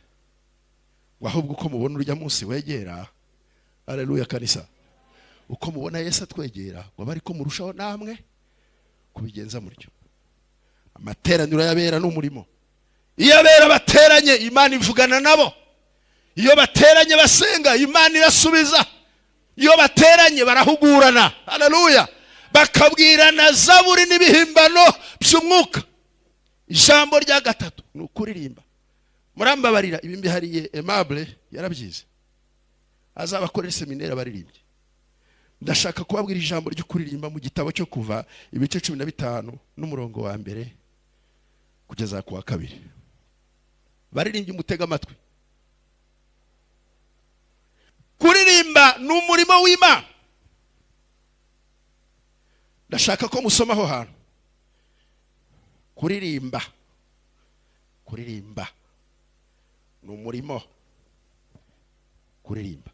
ngo ahubwo uko mubona urya munsi wegera. Aleluya kanisa! Uko mubona Yesu atwegera, ngo abe ariko murushaho namwe kubigenza mutyo. Amateraniro y'abera ni umurimo. Iyo abera bateranye, Imana ivugana nabo. Iyo bateranye basenga, Imana irasubiza. Iyo bateranye barahugurana, haleluya, bakabwirana zaburi n'ibihimbano by'umwuka. Ijambo rya gatatu ni ukuririmba. Murambabarira, ibi mbihariye Aimable, yarabyize, azabakorera seminari abaririmbyi. Ndashaka kubabwira ijambo ryo kuririmba mu gitabo cyo Kuva, ibice 15 n'umurongo wa mbere kugeza ku wa kabiri. Baririmbyi, mutega amatwi. Kuririmba ni umurimo w'Imana. Ndashaka ko musoma aho hantu. Kuririmba, kuririmba ni umurimo. Kuririmba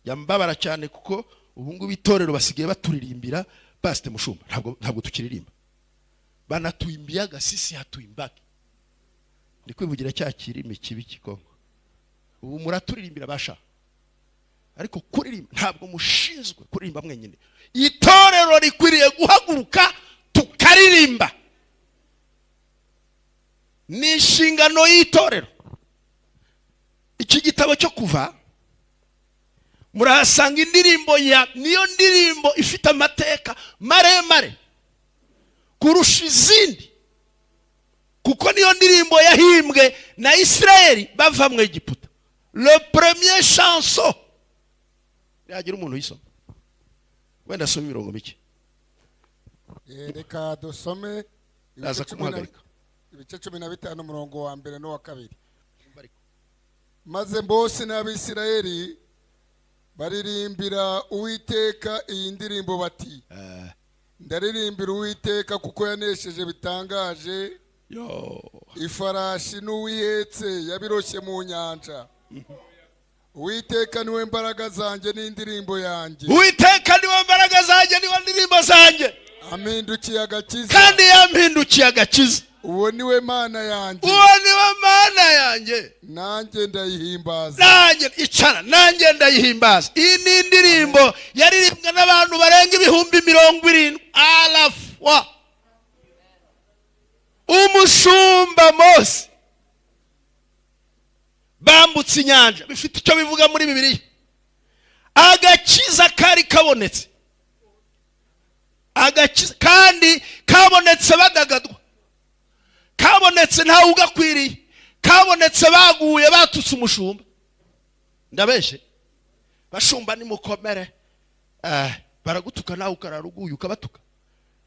yambabara cyane, kuko ubu ngubu itorero basigaye baturirimbira. Pasite Mushumba, ntabwo tukiririmba. Banatuimbiaga, sisi hatuimbaki. Ndi kwivugira cya kirimi kibi kikongo. Ubu muraturirimbira basha, ariko kuririmba ntabwo mushinzwe kuririmba mwenyine. Itorero rikwiriye guhaguruka tukaririmba, ni inshingano y'itorero. Iki gitabo cyo Kuva murahasanga indirimbo ya, niyo ndirimbo ifite amateka maremare kurusha izindi, kuko niyo ndirimbo yahimbwe na Isirayeli bava mu Egiputa, le premier chanson. Yagira umuntu uyisoma, wenda asoma imirongo mike. Reka dusome Ndaza ibice cumi na- kumuhagarika. Ibice 15, umurongo wa mbere n'uwa kabiri. Maze Mose n'Abisirayeli baririmbira Uwiteka iyi ndirimbo bati: "Ndaririmbira Uwiteka kuko yanesheje bitangaje. Yo! Ifarashi n'uwihetse yabiroshye mu nyanja. Uwiteka niwe mbaraga zanjye n'indirimbo yanjye." Uwiteka niwe mbaraga zanjye, niwe ndirimbo zanjye. "Ampindukiye agakiza." Kandi yampindukiye agakiza. "Uwo niwe Mana yanjye." Uwo niwe Mana yanjye. "Nanjye ndayihimbaza." Nanjye icara, nanjye ndayihimbaza. Iyi ni indirimbo yaririmbwe n'abantu barenga 70,000 arafwa. Umushumba Mose bambutse inyanja, bifite icyo bivuga muri Bibiliya. Agakiza kari kabonetse, agakiza kandi kabonetse badagadwa, kabonetse ntawe ugakwiriye, kabonetse baguye, batutse umushumba. Ndabeshe? Bashumba, nimukomere. Baragutuka nawe ukarara uguye ukabatuka.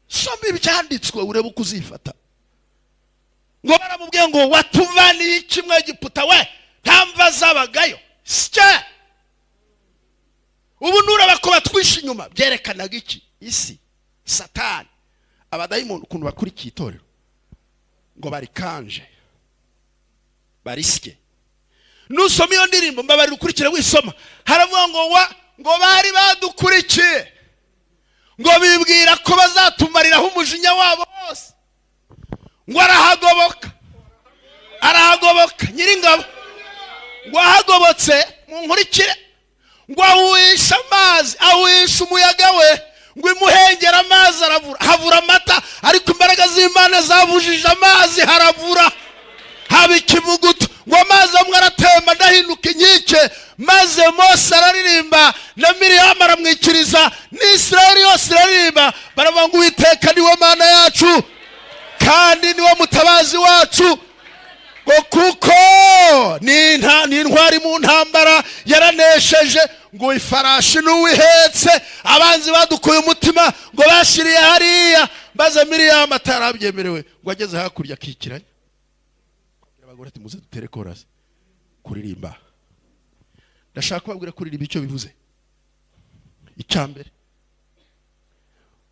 Soma ibyanditswe urebe uko uzifata. Ngo baramubwiye ngo: "Watuvaniye iki mu Egiputa we?" Nta mva zabagayo sye. Ubu nureba ko batwishe inyuma. Byerekanaga iki? Isi, Satani, abadayimoni, ukuntu bakurikiye itorero ngo barikanje, barisye. Nusoma iyo ndirimbo, mbabarira ukurikire wisoma, haravuga ngo wa ngo bari badukurikiye, ngo bibwira ko bazatumariraho umujinya wabo wose. Ngo arahagoboka, arahagoboka Nyiringabo. Ngo ahagobotse, munkurikire, ngo ahuhisha amazi, ahuhisha umuyaga we, ngo imuhengera amazi aravura, havura amata. Ariko imbaraga z'Imana zavujije amazi, haravura, haba ikivuguto. Ngo amazi amwe aratemba, ndahinduka inkike. Maze Mose araririmba, na Miriyamu aramwikiriza, n'Isirayeli yose iraririmba. Baravuga ngo: "Uwiteka niwe Mana yacu kandi niwe mutabazi wacu," ngo kuko ni intwari mu ntambara, yaranesheje. Ngo ifarashi n'uwihetse, abanzi badukuye umutima, ngo bashiriye hariya. Maze Miriyamu atarabyemerewe, ngo ageze hakurya akikiranya abagore, ati: "Muze dutere korasi." Kuririmba, ndashaka kubabwira kuririmba icyo bivuze. Icya mbere,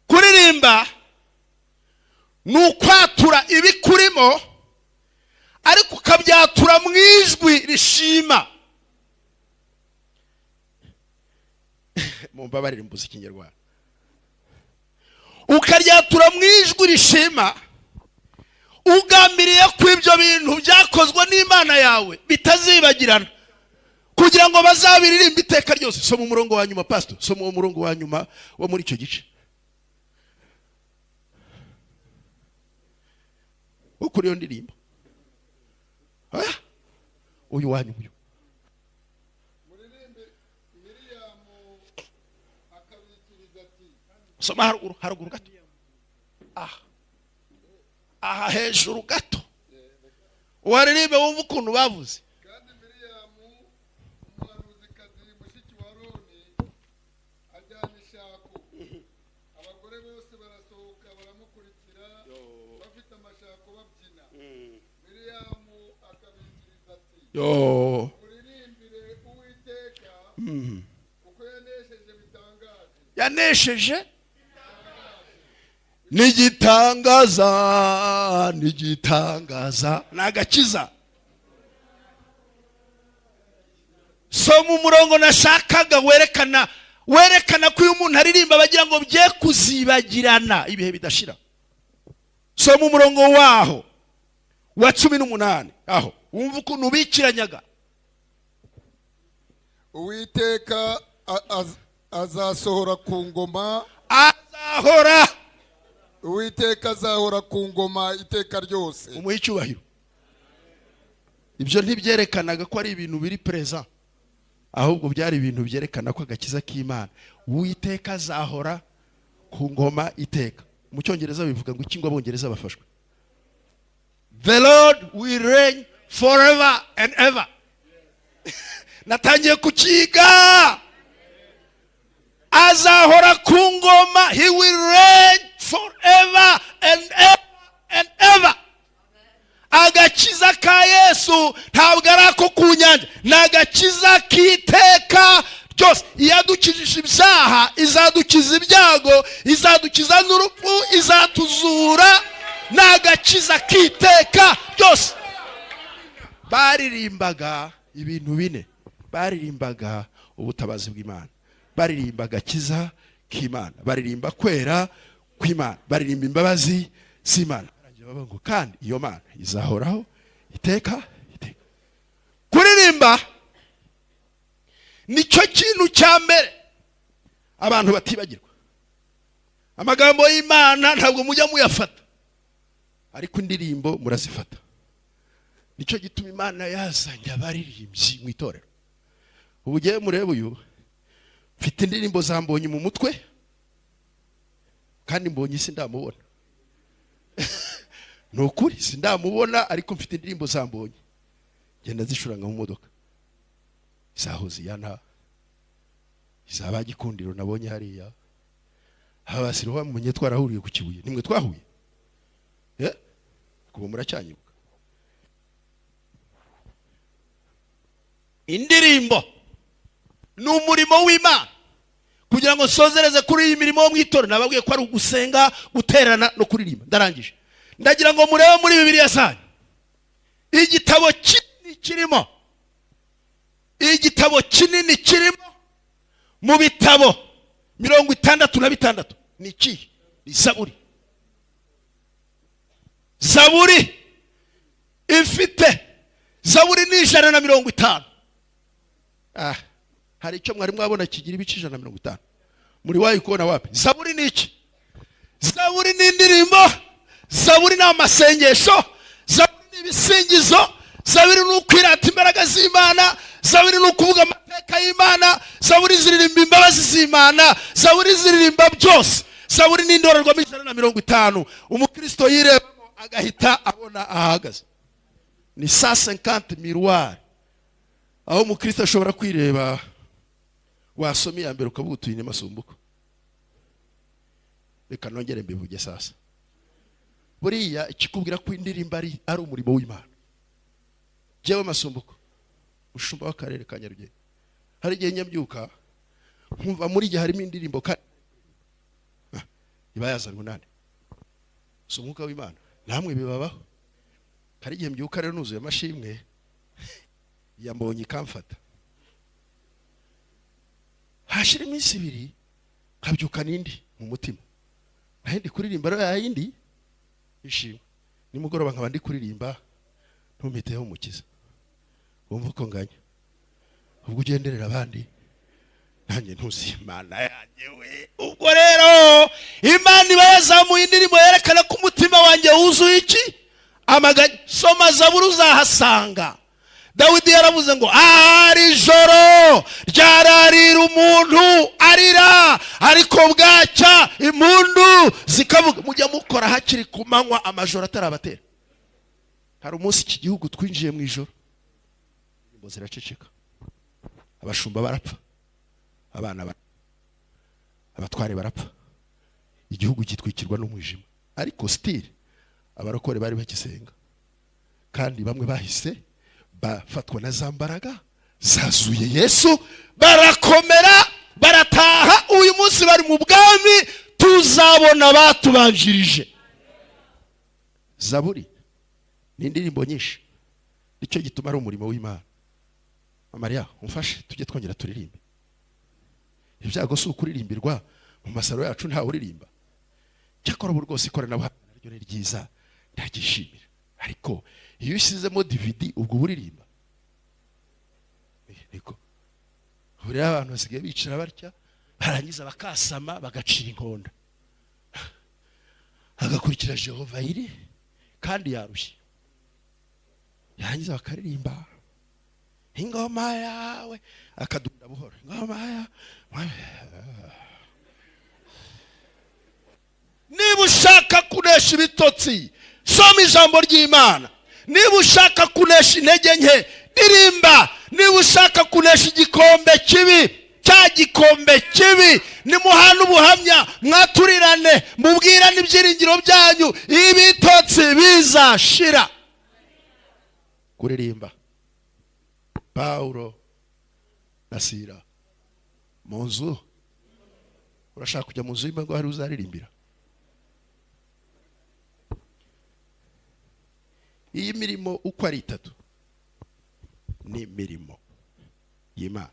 kuririmba ni ukwatura ibikurimo, ariko ukabyatura mu ijwi rishima. Mumbabarire, mbuze Ikinyarwanda. Ukaryatura mu ijwi rishima, ugambiriye ko ibyo bintu byakozwe n'Imana yawe bitazibagirana, kugira ngo bazabiririmbe iteka ryose. Soma umurongo wa nyuma, pastor, soma uwo murongo wa nyuma wo muri icyo gice wo kuri iyo ndirimbo. Oya, uyu wa nyuma uyu. Muririmbe. Miriyamu akabikiriza ati: Soma haruguru, haruguru gato, aha, aha hejuru gato, waririmbe wumve ukuntu bavuze. Kandi Miriyamu umuhanuzikazi, mushiki wa Aroni, ajyana ishako. Abagore bose barasohoka baramukurikira bafite amashako, babyina. Miriyamu akabikiriza ati: Yo! "Muririmbire Uwiteka, kuko yanesheje bitangaje." Yanesheje n'igitangaza, n'igitangaza ni agakiza. Soma umurongo nashakaga werekana ko iyo umuntu aririmba bagira ngo bye kuzibagirana ibihe bidashira. Soma umurongo waho wa 18, aho wumva ukuntu bikiranyaga. Uwiteka azasohora ku ngoma. Azahora. Uwiteka azahora ku ngoma iteka ryose. Umuhe icyubahiro. Ibyo ntibyerekanaga ko ari ibintu biri présent, ahubwo byari ibintu byerekana ko agakiza k'Imana, Uwiteka azahora ku ngoma iteka. Mu Cyongereza bivuga ngo iki? Ngo Abongereza bafashwe: "The Lord will reign forever and ever." Natangiye kukiga. Azahora ku ngoma, he will reign forever and ever and ever. Agakiza ka Yesu ntabwo ari ako ku nyanja, ni agakiza k'iteka ryose. Iyadukijije ibyaha izadukiza ibyago, izadukiza n'urupfu, izatuzura. Ni agakiza k'iteka ryose. Baririmbaga ibintu bine: baririmbaga ubutabazi bw'Imana, baririmba agakiza k'Imana, baririmba kwera kw'Imana, baririmba imbabazi z'Imana. Barangira bavuga ngo: "Kandi iyo Mana izahoraho iteka iteka." Kuririmba nicyo kintu cya mbere abantu batibagirwa. Amagambo y'Imana ntabwo mujya muyafata, ariko indirimbo murazifata. Nicyo gituma Imana yazanye abaririmbyi mu itorero. Ubu ugiye murebe uyu, mfite indirimbo zambonye mu mutwe, kandi mbonye isi ndamubona. Ni ukuri sindamubona, ariko mfite indirimbo zambonye, ngenda zicuranga mu modoka, za Hoziyana, izaba Gikundiro nabonye hariya. Abasiro bamumenye, twarahuriye ku Kibuye, nimwe twahuye. Eh, kuba muracyanyibuka. Indirimbo ni umurimo w'Imana. Kugira ngo nsozereze kuri iyi mirimo yo mu itorero, nababwiye ko ari ugusenga, guterana no kuririmba. Ndarangije. Ndagira ngo murebe muri Bibiliya zanyu igitabo kinini kirimo, igitabo kinini kirimo mu bitabo 66 ni ikihe? Ni Zaburi. Zaburi ifite, Zaburi ni 150. Ah, hari icyo mwari mwabona kigira ibice 150? Muri wayi kubona wapi? Zaburi ni iki? Zaburi ni indirimbo, zaburi ni amasengesho, zaburi ni ibisingizo, zaburi ni ukwirata imbaraga z'Imana, zaburi ni ukuvuga amateka y'Imana, zaburi ziririmba imbabazi z'Imana, zaburi ziririmba byose. Zaburi ni indorerwamo 150 umukristo yirebamo agahita abona ahagaze. Ni 150 miroir aho umukristo ashobora kwireba. Wasoma iya mbere ukavuga utuye Masumbuko. Reka nongere mbivuge sasa. Buriya ikikubwira ko indirimbo ari umurimo w'Imana, jyewe Masumbuko, umushumba w'akarere ka Nyarugenge, hari igihe nyabyuka nkumva muri gihe harimo indirimbo kandi iba yazanwe nande? Si umwuka w'Imana? Namwe bibabaho? Hari igihe mbyuka rero nuzuye amashimwe, yambonye ikamfata. Hashira iminsi 2 nkabyuka n'indi mu mutima, naho ndi kuririmba rero yayindi ishimwe. Nimugoroba nkaba ndi kuririmba ntumpiteho umukiza, wumva uko nganya, ubwo ugenderera abandi, nanjye ntuzi Imana yanjye we. Ubwo rero Imana iba yazamuye indirimbo yerekana ko umutima wanjye wuzuye iki? Amaganya. Soma Zaburi uzahasanga Dawidi yaravuze ngo ari ijoro ryararira umuntu arira, ariko bwacya impundu zikavuga. Mujya mukora hakiri ku manywa, amajoro atarabatera. Hari umunsi iki gihugu twinjiye mu ijoro, indirimbo ziraceceka, abashumba barapfa, abana barapfa, abatware barapfa, igihugu gitwikirwa n'umwijima, ariko still abarokore bari bagisenga, kandi bamwe bahise bafatwa na za mbaraga zazuye Yesu, barakomera, barataha. Uyu munsi bari mu bwami tuzabona batubanjirije. Zaburi ni indirimbo nyinshi, nicyo gituma ari umurimo w'Imana. Mariya, umfashe tujye twongera turirimbe. Ibyago si ukuririmbirwa mu masaro yacu, ntawe uririmba. Cyakora ubu rwose ikoranabuhanga naryo ni ryiza, ndaryishimira, ariko iyo ushyizemo DVD ubwo uba uririmba? Niko ubu rero abantu basigaye bicara batya, barangiza bakasama, bagacira inkonda, agakurikira Jehova iri kandi yarushye, yarangiza bakaririmba ingoma yawe, akadunda buhoro ingoma yawe. Niba ushaka kunesha ibitotsi, soma ijambo ry'Imana. Niba ushaka kunesha intege nke, ririmba. Niba ushaka kunesha igikombe kibi, cya gikombe kibi, nimuhane ubuhamya, mwaturirane, mubwirane ibyiringiro byanyu, ibitotsi bizashira. Kuririmba, Pawulo na Sira mu nzu. Urashaka kujya mu nzu y'imbago hari uzaririmbira? Iyi mirimo uko ari itatu ni imirimo y'Imana.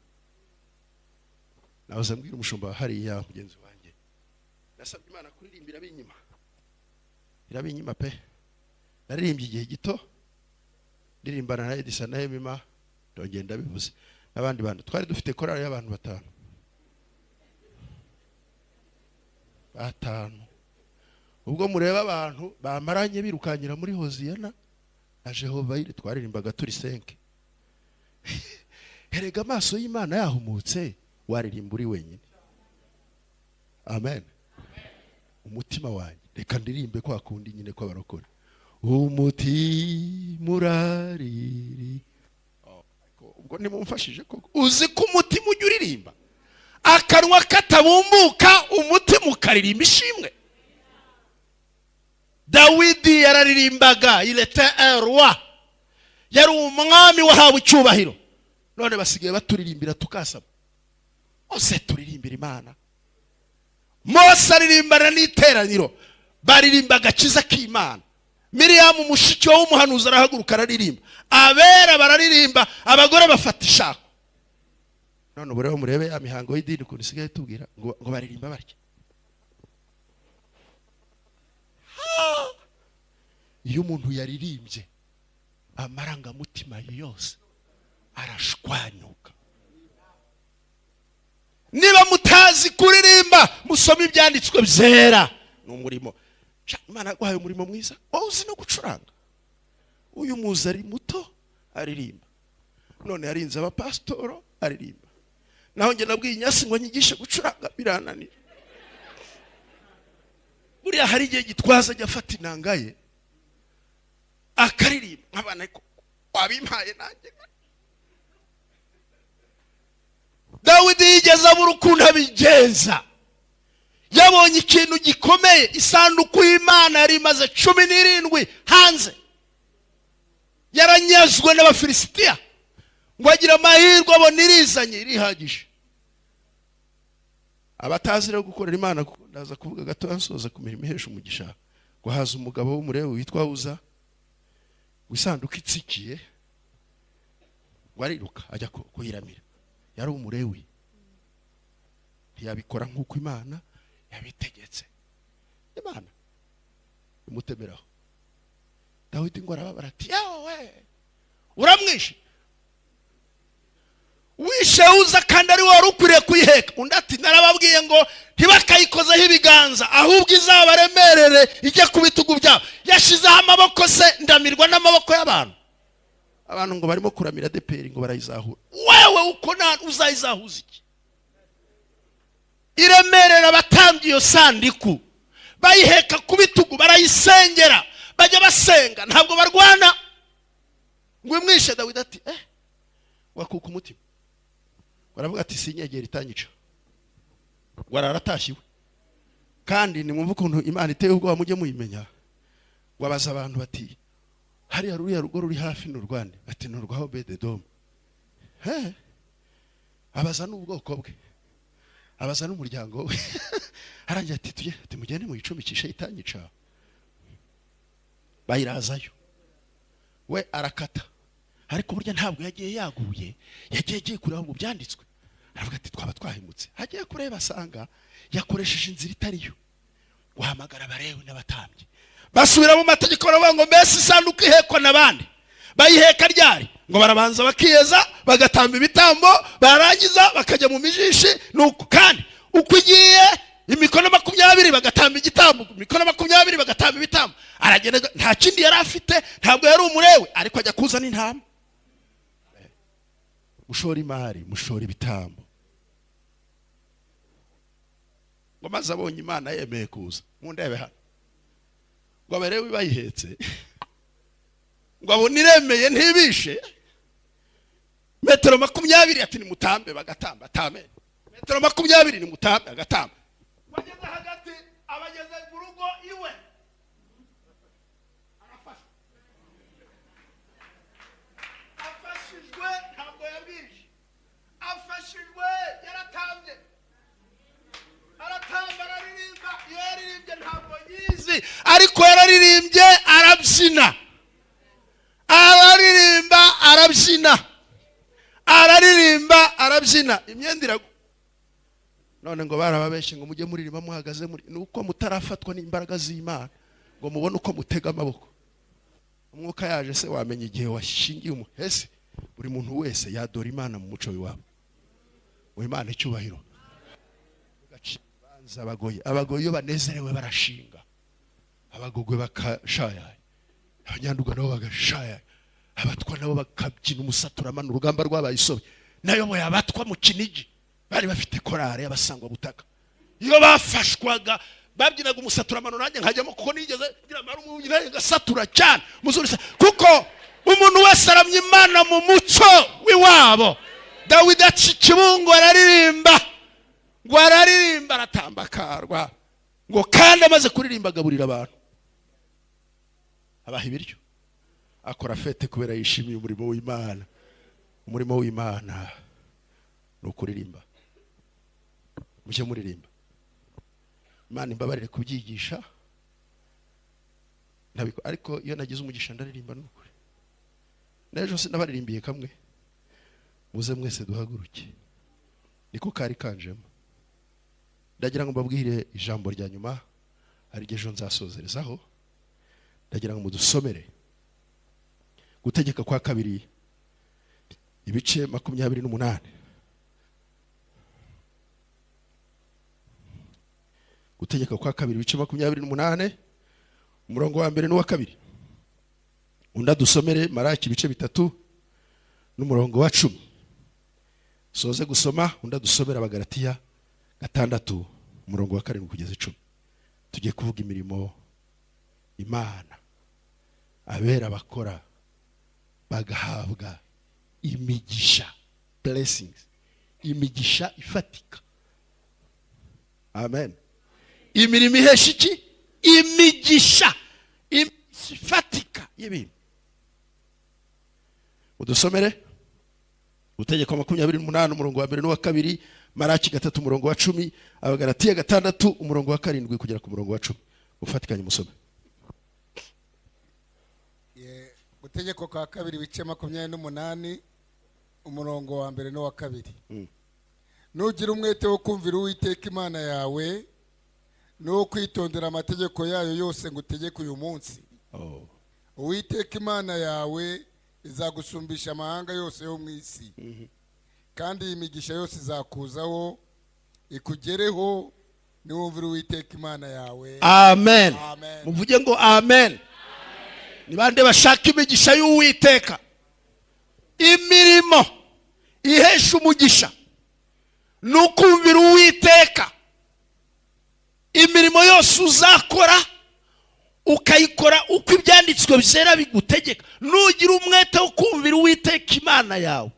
Nahoze mbwira umushumba hariya mugenzi wanjye, nasabye Imana kuririmba irabinyima, irabinyima pe. Naririmbye igihe gito, ndirimbana na Edisa na Emima, ndongera ndabivuze, n'abandi bantu. Twari dufite korali y'abantu batanu batanu. Ubwo mureba abantu bamaranye birukanyira muri Hoziyana na Jehova yiri, twaririmbaga turi senke. Erega amaso y'Imana yahumutse, waririmba uri wenyine. Amen. Umutima wanjye reka ndirimbe kwa kundi nyine kw'abarokore, umutima urariri. Ubwo ntimumfashije koko? Uzi ko umutima ujya uririmba akanwa katabumbuka, umutima ukaririmba ishimwe? Dawidi yararirimbaga, il était un roi, yari umwami wahawe icyubahiro. None basigaye baturirimbira tukasaba. Ose turirimbira Imana. Mose aririmbana n'iteraniro, baririmba agakiza k'Imana. Miriyamu mushiki we w'umuhanuzi arahaguruka araririmba, abera bararirimba, abagore bafata ishako. None ubu rero murebe ya mihango y'idini ukuntu isigaye itubwira ngo baririmba batya. Iyo umuntu yaririmbye amarangamutima yose arashwanyuka. Niba mutazi kuririmba, musome ibyanditswe byera. Ni umurimo. Sha, Imana yaguhaye umurimo mwiza, wowe uzi no gucuranga. Uyu muzi ari muto aririmba, none yarinze abapasitoro aririmba. Naho njye nabwiye Inyasi ngo nyigishe gucuranga, birananira. Buriya hari igihe Gitwaza ajya afata inanga ye akaririmba nk'abana, ariko wabimpaye nanjye. Dawidi yigeze abura ukuntu abigenza. Yabonye ikintu gikomeye: isanduku y'Imana yari imaze 17 hanze, yaranyazwe n'Abafilisitiya. Ngo agira amahirwe abona irizanye, irihagije. Abatazi rero gukorera Imana, kuko ndaza kuvuga gato nsoza ku mirimo ihesha umugisha, ngo haza umugabo w'Umulewi witwa Uza, ngo isanduku itsikiye, ngo ariruka ajya kuyiramira. Yari Umulewi, ntiyabikora nk'uko Imana yabitegetse. Imana imutemeraho. Dawidi ngo arababara, ati: "Yawe uramwishe, wishe Uza kandi ari wari ukwiriye kuyiheka." Undi ati: "Narababwiye ngo ntibakayikozeho ibiganza, ahubwo izabaremerere ijye ku bitugu byabo. Yashyizeho amaboko se, ndamirwa n'amaboko y'abantu." Abantu ngo barimo kuramira ADEPR, ngo barayizahura. Wewe uko nta uzayizahuza iki? Iremerera abatambye iyo sandiku, bayiheka ku bitugu, barayisengera, bajya basenga, ntabwo barwana. Ngo imwishe. Dawidi ati: "Eh," wakuka umutima. Baravuga ati: "Sinyegera itanyica." Ngo araratashye iwe. Kandi nimwumve ukuntu Imana iteye ubwoba, mujye muyimenya. Ngo abaza abantu bati: "Hariya ruriya rugo ruri hafi ni urwande?" Bati: "Ni urwa Obededomu." He, abaza n'ubwoko bwe, abaza n'umuryango we. Arangira ati: "Tujye." Ati: "Mugende muyicumbikishe itanyica." Bayirazayo, we arakata. Ariko burya ntabwo yagiye yaguye, yagiye agiye kureba mu byanditswe. Aravuga ati: "Twaba twahemutse." Agiye kureba asanga yakoresheje inzira itariyo. Guhamagara Abalewi n'abatambyi, basubira mu mategeko, baravuga ngo: "Mbese isanduku ihekwa n'abandi bayiheka ryari?" Ngo barabanza bakiyeza, bagatamba ibitambo, barangiza bakajya mu mijishi. Nuko kandi uko igiye imikono 20 bagatamba igitambo, imikono 20 bagatamba ibitambo. Aragenda, nta kindi yari afite, ntabwo yari Umulewi, ariko ajya kuzana intama. Mushora imari, mushora ibitambo. Ngo maze abonye Imana yemeye kuza, mundebe hano, ngo Abalewi bayihetse, ngo abone iremeye, ntibishe metero 20, ati: "Nimutambe." Bagatamba. Atame metero 20, "Nimutambe." Agatamba. Wageze hagati, abageze mu rugo iwe, arafashwa. Afashijwe, ntabwo yabwije, afashijwe yaratambye, aratamba, araririmba. Iyo yaririmbye ntabwo yizi, ariko yararirimbye, arabyina, araririmba, arabyina, araririmba, arabyina, imyenda iragwa. None ngo barababeshye ngo mujye muririmba muhagaze muri, ni uko mutarafatwa n'imbaraga z'Imana ngo mubone uko mutega amaboko. Umwuka yaje se wamenya igihe washingiye umuhese? Buri muntu wese yadora Imana mu muco w'iwabo. Mu Imana icyubahiro. Ugaca urubanza. Abagoyi, abagoyi iyo banezerewe barashinga, Abagogwe bakashayaya, Abanyanduga nabo bagashayaya, Abatwa nabo bakabyina umusaturamano. Urugamba rwabaye isobe. Nayoboye Abatwa mu Kinigi, bari bafite korale y'abasangwabutaka. Iyo bafashwaga babyinaga umusaturamano, nanjye nkajyamo, kuko nigeze ngira amara nanjye ngasatura cyane muzuri, kuko umuntu wese aramya Imana mu muco w'iwabo. Dawidi aca ikibungo, araririmba, ngo araririmba, aratamba akarwa. Ngo kandi amaze kuririmba agaburira abantu, abaha ibiryo, akora fête kubera yishimiye umurimo w'Imana. Umurimo w'Imana ni ukuririmba. Mujye muririmba. Imana imbabarire kubyigisha ariko iyo nagize umugisha ndaririmba. Ni ukuri, n'ejo sinabaririmbiye kamwe? Muze mwese duhaguruke. Niko kari kanjemo. Ndagira ngo mbabwire ijambo rya nyuma, ariryo ejo nzasozerezaho. Ndagira ngo mudusomere Gutegeka kwa Kabiri, ibice 28. Gutegeka kwa Kabiri, ibice 28, umurongo wa mbere n'uwa kabiri. Undi adusomere Maraki ibice 3 n'umurongo wa 10. Soze gusoma, undi adusomere Abagalatiya 6, umurongo wa 7 kugeza 10. Tugiye kuvuga imirimo Imana abera bakora bagahabwa imigisha, blessings, imigisha ifatika. Amen. Imirimo ihesha iki? Imigisha, imigisha ifatika y'ibintu. Udusomere Gutegeka 28, umurongo wa mbere n'uwa kabiri, Maraki 3, umurongo wa 10, Abagalatiya 6, umurongo wa 7 kugera ku murongo wa 10. Ufatikanye musome. Gutegeka kwa Kabiri, ibice 28, umurongo wa mbere n'uwa kabiri. Nugira umwete wo kumvira Uwiteka Imana yawe n'uwo kwitondera amategeko yayo yose ngutegeka uyu munsi, Uwiteka Imana yawe izagusumbisha amahanga yose yo mu isi, kandi iyi migisha yose izakuzaho ikugereho niwumvira Uwiteka Imana yawe. Amen. Amen. Muvuge ngo amen. Ni bande bashaka imigisha y'Uwiteka? Imirimo ihesha umugisha ni ukumvira Uwiteka. Imirimo yose uzakora ukayikora uko Ibyanditswe byera bigutegeka, nugira umwete wo kumvira Uwiteka Imana yawe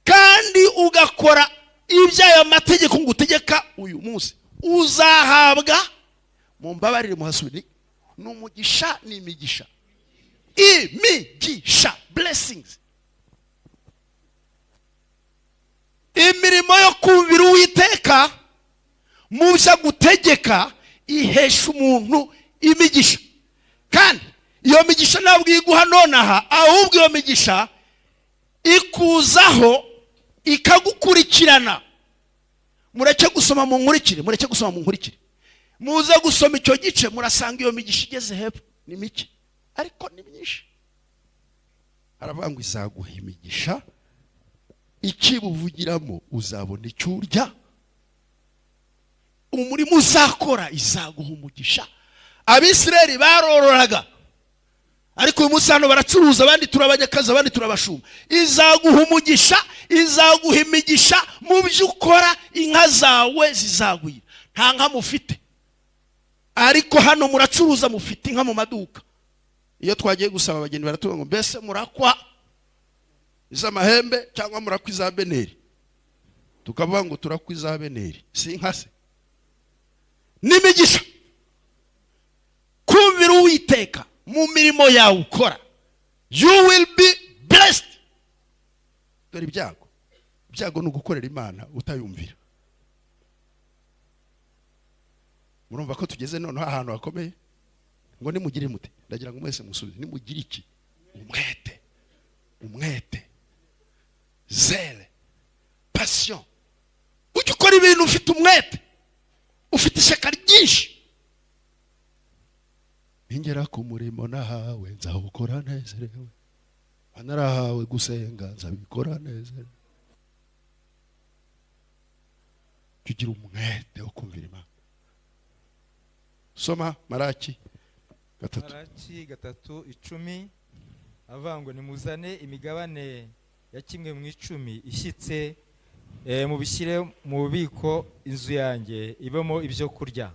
kandi ugakora iby'ayo mategeko ngutegeka uyu munsi, uzahabwa, mumbabarire muhasubire, ni umugisha, ni imigisha, imigisha, blessings. Imirimo yo kumvira Uwiteka mu byo agutegeka ihesha umuntu imigisha, kandi iyo migisha ntabwo iguha nonaha, ahubwo iyo migisha ikuzaho ikagukurikirana. Mureke gusoma mu nkurikire, mureke gusoma mu nkurikire, muze gusoma icyo gice, murasanga iyo migisha igeze hepfo ni mike ariko ni myinshi. Aravuga ngo izaguha imigisha, ikibuvugiramo uzabona icyo urya, umurimo uzakora izaguha umugisha. Abisirayeli barororaga, ariko uyu munsi hano baracuruza, abandi turabanyakazi, abandi turabashumba. Izaguha umugisha, izaguha imigisha mu byo ukora, inka zawe zizagwira. Nta nka mufite, ariko hano muracuruza, mufite inka mu maduka. Iyo twagiye gusaba abageni baratubwira ngo mbese murakwa iz'amahembe cyangwa murakwa iza beneri? Tukavuga ngo turakwa iza beneri. Si inka se? N'imigisha. Kumvira Uwiteka mu mirimo yawe ukora, you will be blessed. Dore ibyago, ibyago ni ugukorera Imana utayumvira. Murumva ko tugeze noneho ahantu hakomeye. Ngo nimugire mute? Ndagira ngo mwese musubize, nimugire iki? Umwete, umwete, zèle, passion. Ujya ukora ibintu ufite umwete, ufite ishyaka ryinshi. Ningera ku murimo nahawe nzawukora nezerewe, narahawe gusenga nzabikora nezerewe. Jya ugira umwete wo kumvira Imana. Soma Maraki 3. Maraki 3:10, avuga ngo nimuzane imigabane ya kimwe mu icumi ishyitse, mubishyire mu bubiko, inzu yanjye ibemo ibyo kurya.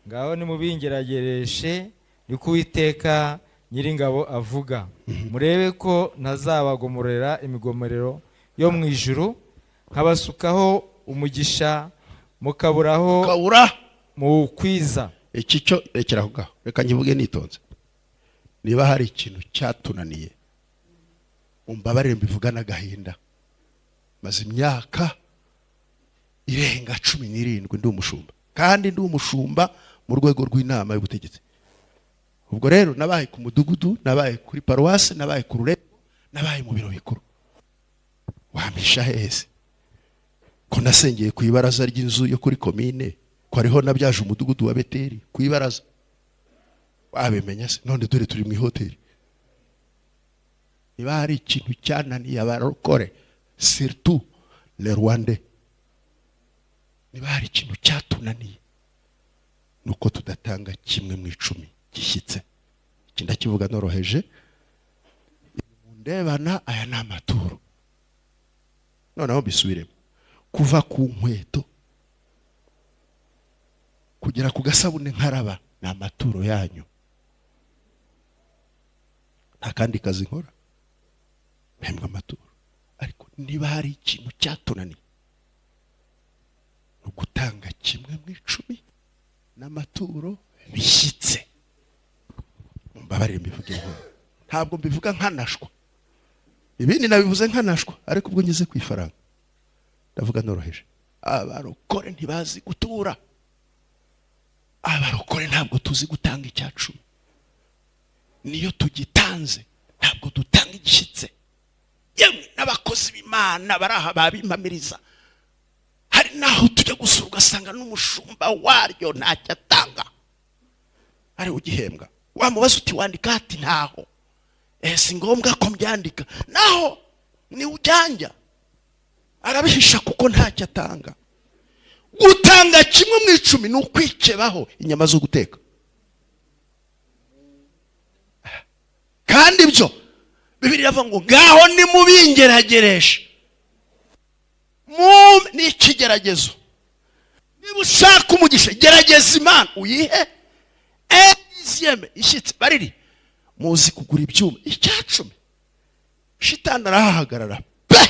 Ngaho nimubingeragereshe, niko Uwiteka Nyiringabo avuga, murebe ko ntazabagomorera imigomorero yo mu ijuru, nkabasukaho umugisha mukaburaho Kabura muwukwiza. Iki cyo rekera aho ngaho, reka nkivuge nitonze. Niba hari ikintu cyatunaniye, umbabarire mbivugane agahinda, maze imyaka irenga 17 ndi umushumba, kandi ndi umushumba mu rwego rw'inama y'ubutegetsi. Ubwo rero nabaye ku mudugudu, nabaye kuri paruwasi, nabaye ku rurembo, nabaye mu biro bikuru. Wampisha hese ko nasengeye ku ibaraza ry'inzu yo kuri komine, ko ariho nabyaje umudugudu wa Beteri ku ibaraza? Wabimenya se? None dore turi mu ihoteli. Niba hari ikintu cyananiye abarokore, surtout le Rwandais, niba hari ikintu cyatunaniye Ni uko tudatanga kimwe mu icumi gishyitse. Iki ndakivuga noroheje. Ndebana, aya ni amaturo. Noneho mbisubiremo: kuva ku nkweto kugera ku gasabune nkaraba ni amaturo yanyu. Nta kandi kazi nkora, mpembwa amaturo. Ariko niba hari ikintu cyatunaniye, ni ugutanga kimwe mu icumi n'amaturo bishyitse. Mumbabarire mbivuge nkuru, ntabwo mbivuga nkanashwa. Ibindi nabivuze nkanashwa, ariko ubwo ngeze ku ifaranga ndavuga noroheje. Abarokore ntibazi gutura. Abarokore ntabwo tuzi gutanga icyacumi. Niyo tugitanze, ntabwo dutanga igishyitse. Yemwe n'abakozi b'Imana bari aha babimpamiriza. Hari n'aho tujya gusura, ugasanga n'umushumba waryo ntacyo atanga, ari ugihembwa. Wamubaza uti: "Wandika?" Ati: "Ntaho, si ngombwa ko mbyandika." Naho ni ujyanja arabihisha kuko ntacyo atanga. Gutanga kimwe mu icumi ni ukwikebaho inyama zo guteka. Kandi ibyo Bibiliya iravuga ngo: "Ngaho nimubingeragereshe." Ni ikigeragezo. Niba ushaka umugisha, gerageza Imana, uyihe un dixième ishyitse. Bariri muzi kugura ibyuma, icyacumi shitani arahahagarara pe.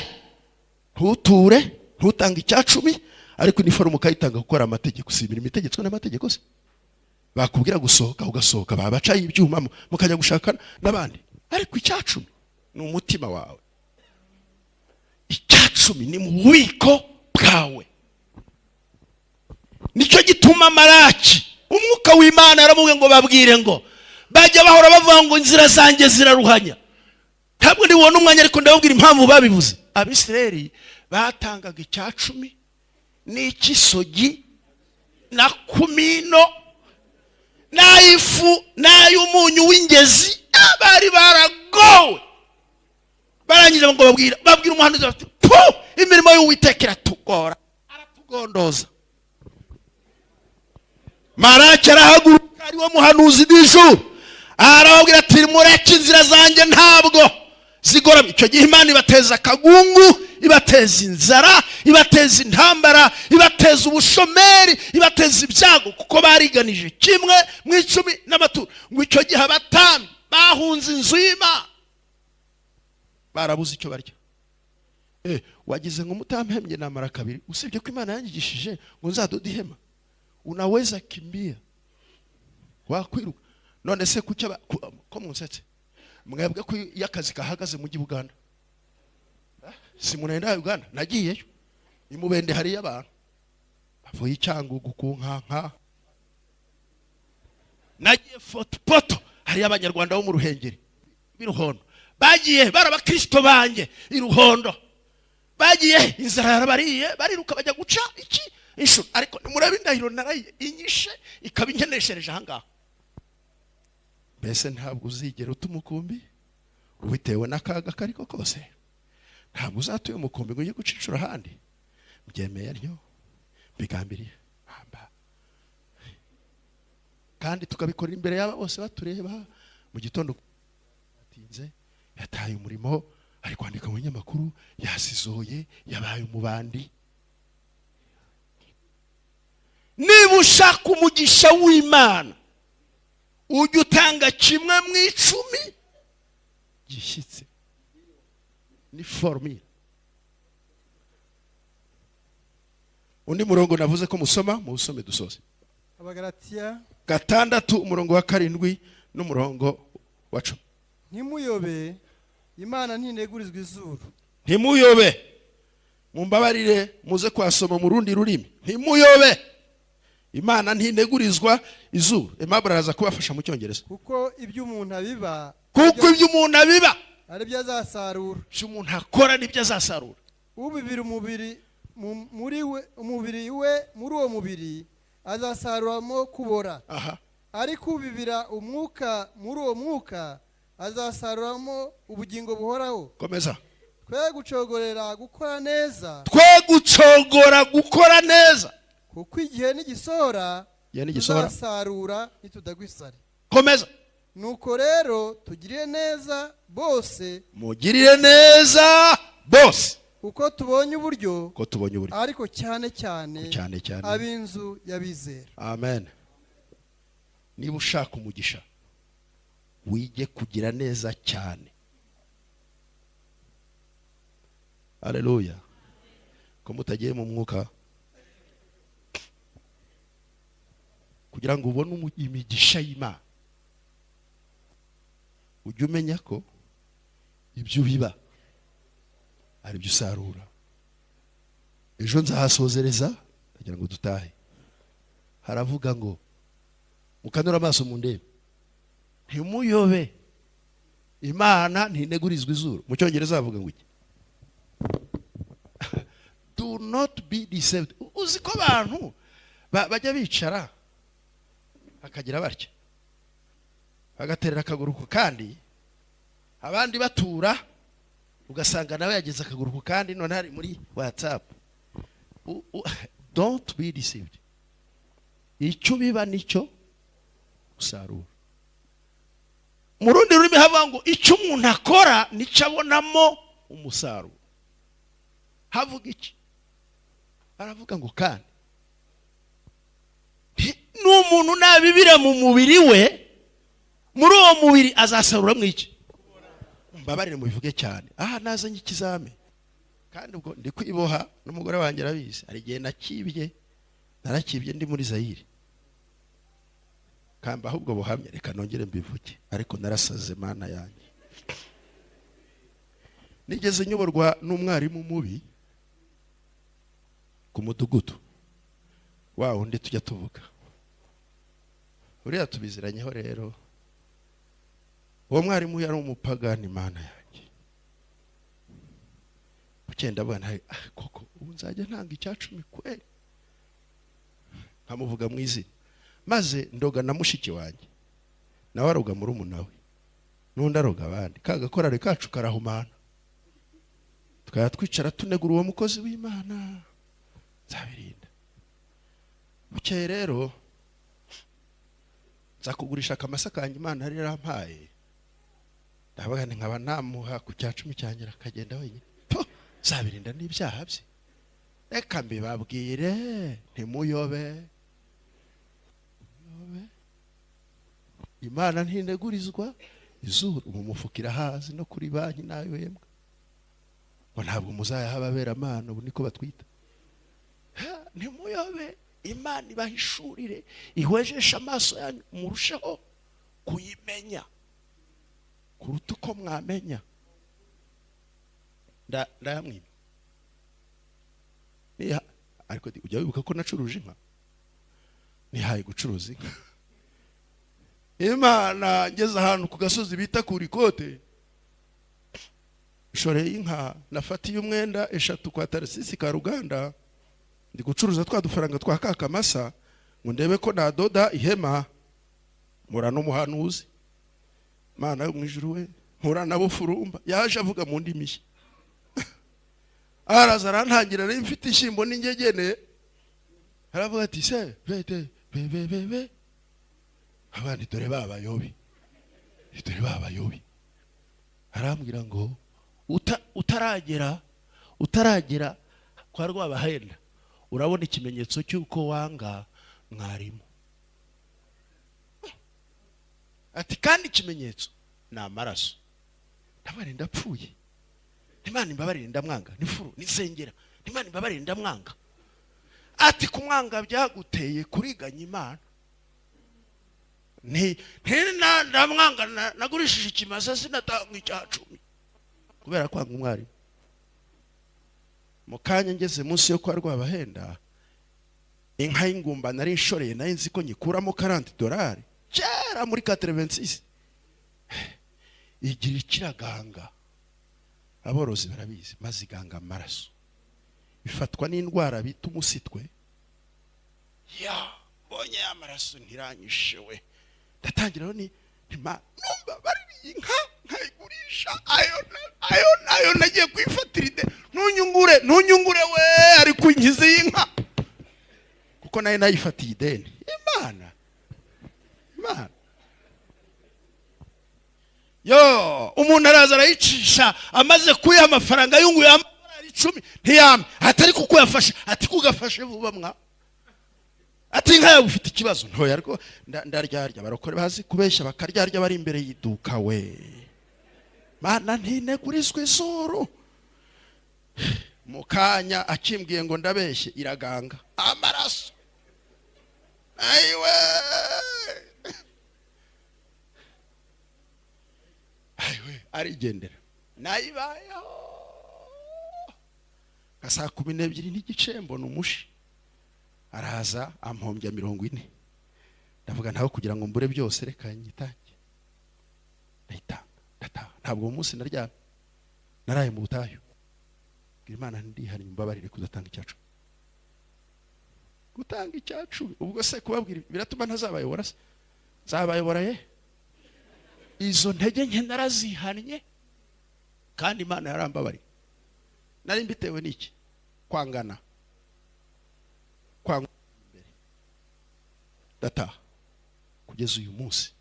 Ntuture, ntutange icyacumi, ariko iniforume ukayitanga kuko ari amategeko. Si imirimo itegetswe n'amategeko se? Bakubwira gusohoka ugasohoka, babacaye ibyuma mukajya gushaka n'abandi. Ariko icyacumi ni umutima wawe, icyacumi ni mu bubiko bwawe. Nicyo gituma Maraki, umwuka w'Imana yaramubwiye ngo: "Babwire ngo bajya bahora bavuga ngo inzira zanjye ziraruhanya." Ntabwo ndibubone umwanya, ariko ndababwira impamvu babivuze. Abisirayeli batangaga icyacumi n'icy'isogi na kumino n'ay'ifu n'ay'umunyu w'ingezi. Bari baragowe. Barangije ngo babwira umuhanuzi bati: "Pu, imirimo y'Uwiteka iratugora, aratugondoza." Maraki arahaguruka, ariwe muhanuzi w'ijuru, arababwira ati: "Mureke, inzira zanjye ntabwo zigoramye." Icyo gihe Imana ibateza akagungu, ibateza inzara, ibateza intambara, ibateza ubushomeri, ibateza ibyago, kuko bariganije kimwe mu icumi n'amaturo. Ngo icyo gihe abatambyi bahunze inzu y'Imana, barabuze icyo barya. Wagize ngo mutampembye namara kabiri? Usibye ko Imana yanyigishije ngo nzadode ihema. Unaweza kimbia, wakwiruka. None se kuki ko munsetse mwebwe, ko iyo akazi kahagaze mujyi Buganda? Si munenda Uganda? Nagiyeyo imubende, hariyo abantu bavuye icyangugu ku Nkanka. Nagiye Fort Portal, hariyo Abanyarwanda bo mu Ruhengeri b'iruhondo. Bagiye bari abakristo banjye iruhondo, bagiye inzara yarabariye, bariruka bajya guca iki inshuro. Ariko nimurebe indahiro naraye inyishe, ikaba inkeneshereje ahangaha. Mbese ntabwo uzigera uta umukumbi ubitewe n'akaga kariko kose. Ntabwo uzatuye umukumbi ngo ujye guca inshuro ahandi. Mbyemeye ntyo, mbigambiriye hamba, kandi tukabikorera imbere y'aba bose batureba. Mu gitondo atinze, yataye umurimo, ari kwandika mu binyamakuru, yasizoye, yabaye umubandi. Niba ushaka umugisha w'Imana, ujye utanga kimwe mu icumi gishyitse. Ni formule. Undi murongo navuze ko musoma, muwusome dusoze. Abagalatiya 6, umurongo wa 7 n'umurongo wa 10. Ntimuyobe, Imana ntinegurizwa izuru. Ntimuyobe. Mumbabarire muze kwasoma mu rundi rurimi. Ntimuyobe, Imana ntinegurizwa izuru. Aimable araza kubafasha mu Cyongereza. Kuko ibyo umuntu abiba, Kuko ibyo umuntu abiba, ari byo azasarura. Ibyo umuntu akora nibyo azasarura. Ubibira umubiri muri we, umubiri we, muri uwo mubiri azasaruramo kubora. Ariko ubibira umwuka, muri uwo mwuka azasaruramo ubugingo buhoraho. Komeza. Twe gucogorera gukora neza, Twe gucogora gukora neza, kuko igihe nigisohora Igihe nigisohora. Tuzasarura nitudagwa isari. Komeza. Nuko rero tugirire neza bose, Mugirire neza bose, uko tubonye uburyo, ko tubonye uburyo, ariko cyane cyane cyane cyane ab'inzu y'abizera. Amen. Niba ushaka umugisha, wige kugira neza cyane. Aleluya. Ko mutagiye mu mwuka, kugira ngo ubone imigisha y'Imana, ujye umenya ko ibyo ubiba ari byo usarura. Ejo nzahasozereza kugira ngo dutahe. Haravuga ngo mukanura amaso mu ndebe, ntimuyobe, Imana ntinegurizwa izuru. Mu Cyongereza bavuga ngo iki? Do not be deceived. Uzi ko abantu bajya bicara bakagira batya, bagaterera akaguru ku kandi, abandi batura, ugasanga nawe yageze akaguru ku kandi, none hari muri WhatsApp. Don't be deceived. Icyo biba nicyo usarura. Mu rundi rurimi havuga ngo icyo umuntu akora nicyo abonamo umusaruro. Havuga iki? Aravuga ngo kandi n'umuntu nabibira mu mubiri we, muri uwo mubiri azasaruramo iki? Mbabarire mubivuge cyane. Aha nazanye ikizame, kandi ubwo ndi kwiboha n'umugore wanjye arabizi. Hari igihe nakibye, narakibye ndi muri Zaire. Kamba ahubwo buhamye, reka nongere mbivuge, ariko narasaze Mana yanjye. Nigeze nyoborwa n'umwarimu mubi ku mudugudu wa wundi tujya tuvuga, uriya tubiziranyeho. Rero uwo mwarimu yari umupagani, Mana yanjye. Bukeye ndabona, koko ubu nzajya ntanga 10 kweli, nkamuvuga mu izina. Maze ndoga na mushiki wanjye, nawe aroga murumuna we, n'undi aroga abandi. Ka gakorare kacu karahumana, tukaba twicara tunegura uwo mukozi w'Imana. Nzabirinda. Bukeye rero nza kugurisha akamasa kanjye Imana yari yarampaye. Ndavuga nti nkaba namuha ku 10 cyanjye akagenda wenyine. Nzabirinda n'ibyaha bye. Reka mbibabwire, ntimuyobe. Imana ntinegurizwa izuru. Mu mufuka irahazi, no kuri banki nayo yemwe. Ngo ntabwo muzayaha ababeramana, ubu niko batwita. Ntimuyobe, Imana ibahishurire, ihwejeshe amaso yanyu murusheho kuyimenya kuruta uko mwamenya. Ndayamwima. Ariko ujya wibuka ko nacuruje inka, nihaye gucuruza inka. Imana ngeze ahantu ku gasozi bita Kurikote, shoreye inka, nafatiye umwenda 3 kwa Tarsisi ka Ruganda, ndi gucuruza twa dufaranga twa kakamasa ngo ndebe ko nadoda ihema. Mpura n'umuhanuzi, Mana yo mu ijuru we, mpura na Bufurumba, yaje avuga mu ndimi nshya. Araza arantangira, nari mfite ishyimbo n'ingegene. Aravuga ati se vete be be be be, abandi dore babayobi, dore babayobi. Arambwira ngo utaragera kwa Rwabahenda urabona ikimenyetso cy'uko wanga mwarimu. Ati kandi ikimenyetso ni amaraso. Ndabare ndapfuye, Imana imbabarire ndamwanga, nifuru nisengera, Imana imbabarire ndamwanga. Ati kumwanga byaguteye kuriganya Imana. Nti ndamwanga, nagurishije ikimasa sinatanga 10 kubera kwanga umwarimu. Mu kanya ngeze munsi yo kwa Rwabahenda, inka y'ingumba nari nshoreye, nari nzi ko nyikuramo $40 kera muri 86, igira ikiraganga, aborozi barabizi, maze iganga amaraso, ifatwa n'indwara bita umusitwe. Ya mbonye amaraso ntiranyishe we, ndatangira ni numva bari inka nkayigurisha, ayo nagiye kwifatira ide, ntunyungure we, ariko inkize y'inka, kuko nayo nayifatiye ideni. Imana Yo, umuntu araza arayicisha, amaze kuyiha amafaranga yunguye amadolari 10, ntiyame atari kuko yafashe, ati kugafashe vuba mwa, ati inka yawe ufite ikibazo ntoya. Ariko ndaryarya, abarokore bazi kubeshya, bakaryarya bari imbere y'iduka. We Mana, ntinegurizwe izuru. Mu kanya akimbwiye ngo ndabeshye, iraganga amaraso. Ayiwe, ayiwe, arigendera. Nayibayeho nka saa 12:30, mbona umushi araza ampombya 40. Ndavuga ntawe kugira ngo mbure byose, reka nyitange. Ndayitanga, ndataha. Ntabwo uwo munsi naryamye, naraye mu butayu. Bwira Imana, ndihannye, umbabarire kudatanga icyacumi, gutanga icyacumi. Ubwo se kubabwira biratuma ntazabayobora? Se nzabayobora ye? Izo ntege nke narazihannye kandi Imana yarambabariye. Nari mbitewe n'iki? Kwangana, kwanga imbere. Ndataha. Kugeza uyu munsi,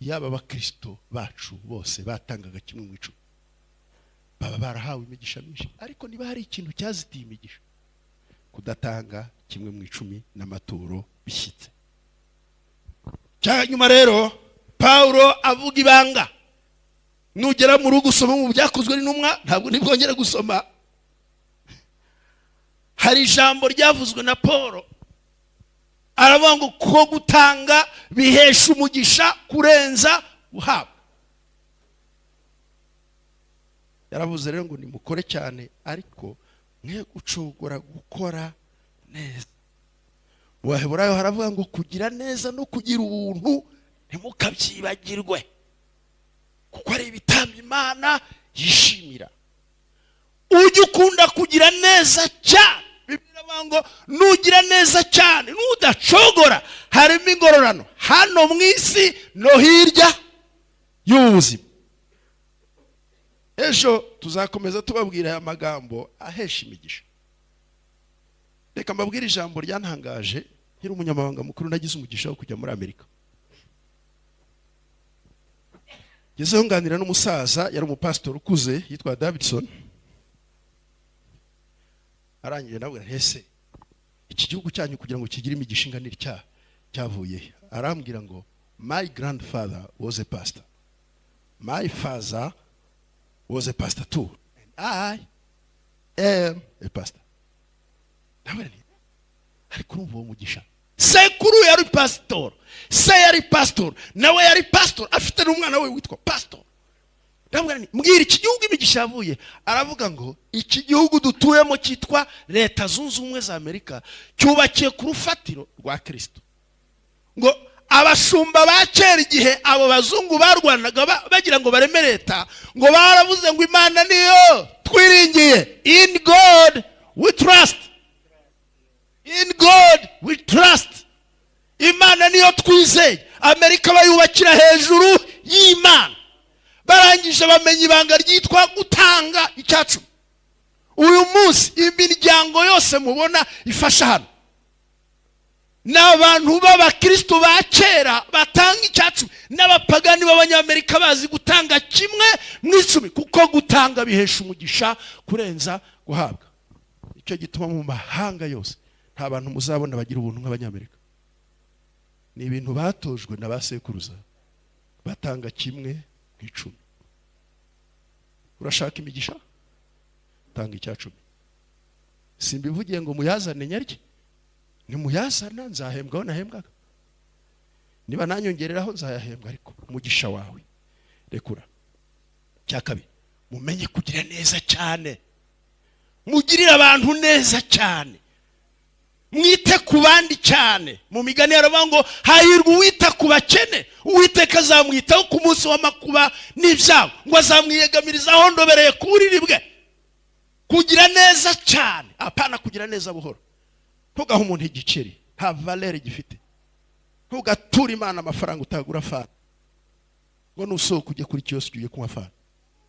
yaba abakristo bacu bose batangaga kimwe mu icumi, baba barahawe imigisha myinshi. Ariko niba hari ikintu cyazitiye imigisha, kudatanga kimwe mu icumi n'amaturo bishyitse. Cya nyuma rero, Pawulo avuga ibanga. Nugera mu rugo usoma mu Byakozwe n'Intumwa, ntabwo ntibwongere gusoma. Hari ijambo ryavuzwe na Paul, aravuga ngo ko gutanga bihesha umugisha kurenza guhabwa. Yaravuze rero ngo nimukore cyane, ariko mwe gucogora gukora neza. Mu Baheburayo haravuga ngo kugira neza no kugira ubuntu ntimukabyibagirwe, kuko ari ibitambo Imana yishimira. Ujye ukunda kugira neza cyane. Bibiliya iravuga ngo nugira neza cyane, nudacogora, harimo ingororano hano mu isi no hirya y'ubu buzima. Ejo tuzakomeza tubabwira aya magambo ahesha imigisha. Reka mbabwire ijambo ryantangaje. Nkiri umunyamabanga mukuru, nagize umugisha wo kujya muri Amerika. Ngezeho nganira n'umusaza, yari umupasitori ukuze, yitwa Davidson. Arangije nawe, ese iki gihugu cyanyu kugira ngo kigire imigisha ingana itya cyavuye he? Arambwira ngo my grandfather was a pastor, my father was a pastor too, and I am a pastor. Nawe nti ariko urumva uwo mugisha, sekuru yari pasitori, se yari pasitori, nawe yari pasitori, afite n'umwana we witwa pasitori. Ndamubwira nti mbwira iki gihugu imigisha yavuye. Aravuga ngo iki gihugu dutuyemo cyitwa Leta Zunze Ubumwe za Amerika cyubakiye ku rufatiro rwa Kirisito. Ngo abashumba ba kera, igihe abo bazungu barwanaga bagira ngo bareme leta, ngo baravuze ngo Imana niyo twiringiye, in God we trust, in God we trust, Imana niyo twizeye. Amerika bayubakira hejuru y'Imana. Barangije bamenya ibanga ryitwa gutanga icyacumi. Uyu munsi imiryango yose mubona ifasha hano ni abantu b'abakristo ba kera batanga icyacumi, n'abapagani b'Abanyamerika bazi gutanga kimwe mu icumi, kuko gutanga bihesha umugisha kurenza guhabwa. Nicyo gituma mu mahanga yose nta bantu muzabona bagira ubuntu nk'Abanyamerika. Ni ibintu batojwe na ba sekuruza, batanga kimwe mu icumi. Urashaka imigisha? Tanga icyacumi. Simbivugiye ngo muyazane nyarye, nimuyazana nzahembwa aho nahembwaga, niba nanyongereraho nzayahembwa, ariko umugisha wawe rekura. Cya kabiri, mumenye kugira neza cyane, mugirire abantu neza cyane, mwite ku bandi cyane. Mu Migani haravuga ngo hahirwa uwita ku bakene, Uwiteka azamwitaho ku munsi w'amakuba n'ibyago, ngo azamwiyegamiriza ahondobereye ku buriri bwe. Kugira neza cyane, apana kugira neza buhoro. Ntugahe umuntu igiceri, nta valeur gifite. Ntugature Imana amafaranga utagura fanta, ngo nusohoka ujye kuri kiyosiki ujye kunywa fanta,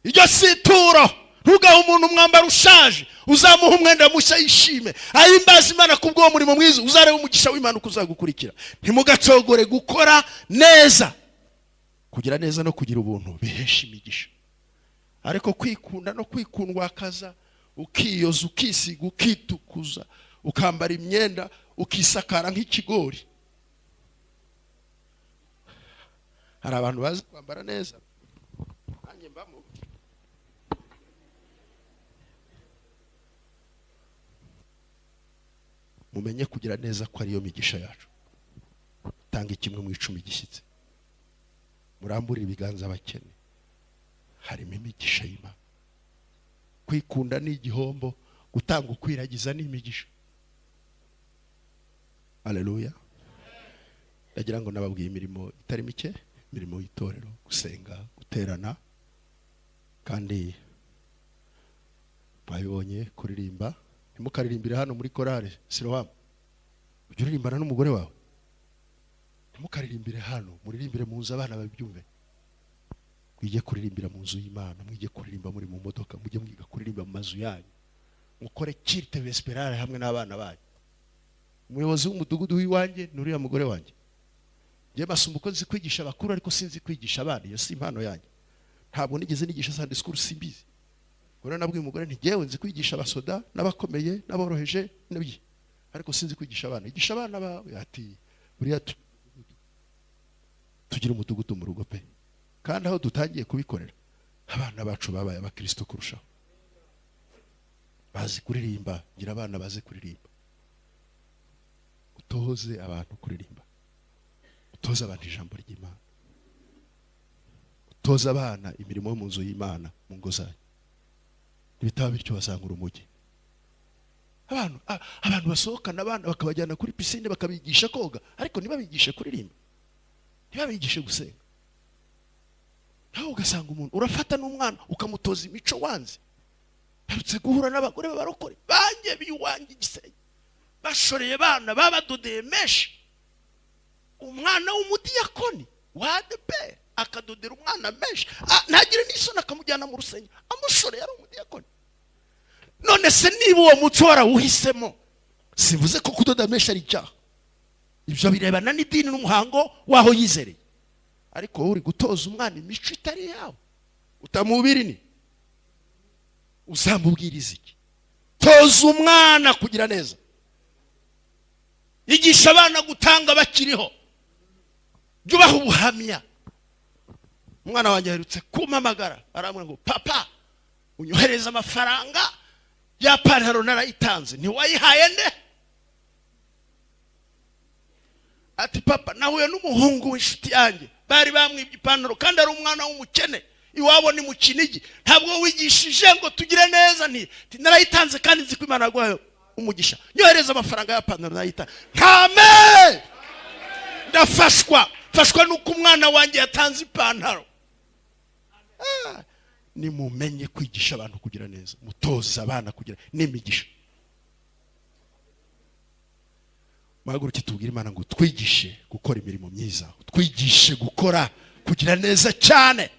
iryo si ituro. Ntugahe umuntu umwambaro ushaje, uzamuha umwenda mushya yishime, ahimbaza Imana kubw'uwo murimo mwiza. Uzareba umugisha w'Imana uko uzagukurikira. Ntimugacogore gukora neza. Kugira neza no kugira ubuntu bihesha imigisha. Ariko kwikunda no kwikundwakaza, ukiyoza, ukisiga, ukitukuza, ukambara imyenda, ukisakara nk'ikigori. Hari abantu bazi kwambara neza, nanjye mbamo. Mumenye kugira neza ko ariyo migisha yacu. Tanga kimwe mu 10 gishyitse, muramburire ibiganza abakene, harimo imigisha y'Imana. Kwikunda ni igihombo, gutanga ukwiragiza ni imigisha. Haleluya. Ndagira ngo nababwiye imirimo itari mike, imirimo y'itorero, gusenga, guterana, kandi mwabibonye kuririmba. Ntimukaririmbire hano muri korale Siloam, ujye uririmbana n'umugore wawe. Ntimukaririmbire hano, muririmbire mu nzu abana babyumve. Mwige kuririmbira mu nzu y'Imana, mwige kuririmba muri mu modoka, mujye mwiga kuririmba mu mazu yanyu, mukore culte vesperale hamwe n'abana banyu. Umuyobozi w'umudugudu w'iwanjye ni uriya mugore wanjye. Njye basumba uko nzi kwigisha abakuru, ariko sinzi kwigisha abana. Iyo si impano yanjye. Ntabwo nigeze nigisha Sunday school, simbizi. Ubwo nabwiye umugore nti jyewe nzi kwigisha abasoda n'abakomeye n'aboroheje n'ibyi, ariko sinzi kwigisha abana. Igisha abana bawe. Ati buriya tugira umudugudu mu rugo pe. Kandi aho dutangiye kubikorera, abana bacu babaye abakristo kurushaho. Bazi kuririmba, ngira abana bazi kuririmba. Utoze abantu kuririmba, utoze abantu ijambo ry'Imana, utoze abana imirimo yo mu nzu y'Imana mu ngo zanyu. Ibitaba bityo bazangura umugi. Abantu basohokana abana bakabajyana kuri piscine bakabigisha koga, ariko ntibabigishe kuririmba, ntibabigishe gusenga. Nawe ugasanga umuntu urafata n'umwana ukamutoza imico wanze. Mperutse guhura n'abagore b'abarokore banjye b'iwanjye Igisenyi, bashoreye bana babadodeye menshi. Umwana w'umudiyakoni wa ADEPR akadodera umwana menshi, ntagire n'isoni akamujyana mu rusengero amushoreye ari umudiyakoni. None se niba uwo muco warawuhisemo, simvuze ko kudoda menshi ari icyaha, ibyo birebana n'idini n'umuhango w'aho yizereye, ariko wowe uri gutoza umwana imico itari yawe, utamubiri ni uzamubwiriza iki? Toza umwana kugira neza, igisha abana gutanga bakiriho, jya ubaha ubuhamya. Umwana wanjye aherutse kumpamagara arambwira ngo papa, unyohereza amafaranga ya pantaro narayitanze, ntiwayihaye nde? Ati papa, nahuye n'umuhungu w'inshuti yanjye, bari bamwibye ipantaro kandi ari umwana w'umukene, iwabo ni mu Kinigi, ntabwo wigishije ngo tugire neza, nti narayitanze kandi nzi ko Imana yaguhaye umugisha, nyohereza amafaranga ya pantaro narayitanze. Ntame ndafashwa, mfashwa nuko umwana wanjye yatanze ipantaro. Nimumenye kwigisha abantu kugira neza, mutoza abana kugira n'imigisha. Muhaguruke tubwire Imana ngo twigishe gukora imirimo myiza, twigishe gukora kugira neza cyane,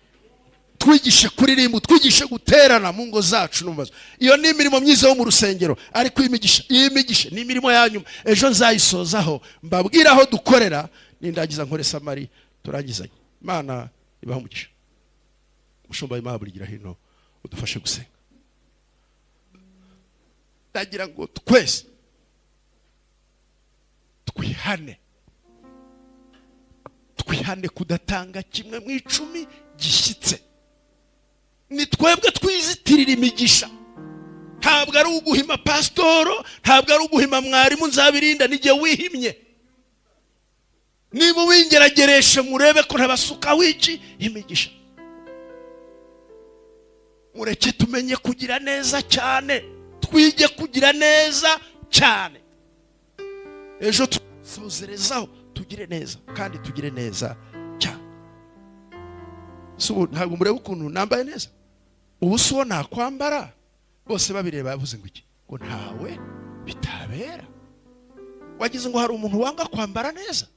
twigishe kuririmba, twigishe guterana mu ngo zacu no mu mazu. Iyo ni imirimo myiza yo mu rusengero, ariko iyi migisha ni imirimo ya nyuma. Ejo nzayisozaho mbabwire aho dukorera, nindagiza nkore samari turangizanye. Imana ibahe umugisha. Umushumba w'Imana burigira hino udufashe gusenga. Ndagira ngo twese twihane, twihane kudatanga kimwe mu 10 gishyitse. Ni twebwe twizitirira imigisha. Ntabwo ari uguhima pasitoro, ntabwo ari uguhima mwarimu Nzabirinda, n'igihe wihimye. Niba uwingeragereshe murebe ko ntabasuka wiki imigisha. Mureke tumenye kugira neza cyane, twige kugira neza cyane. Ejo tusozerezaho tugire neza, kandi tugire neza cyane. Ntabwo mureba ukuntu nambaye neza? Ubu si uwo nakwambara bose babireba bavuze ngo iki? Ngo ntawe bitabera. Wagize ngo hari umuntu wanga kwambara neza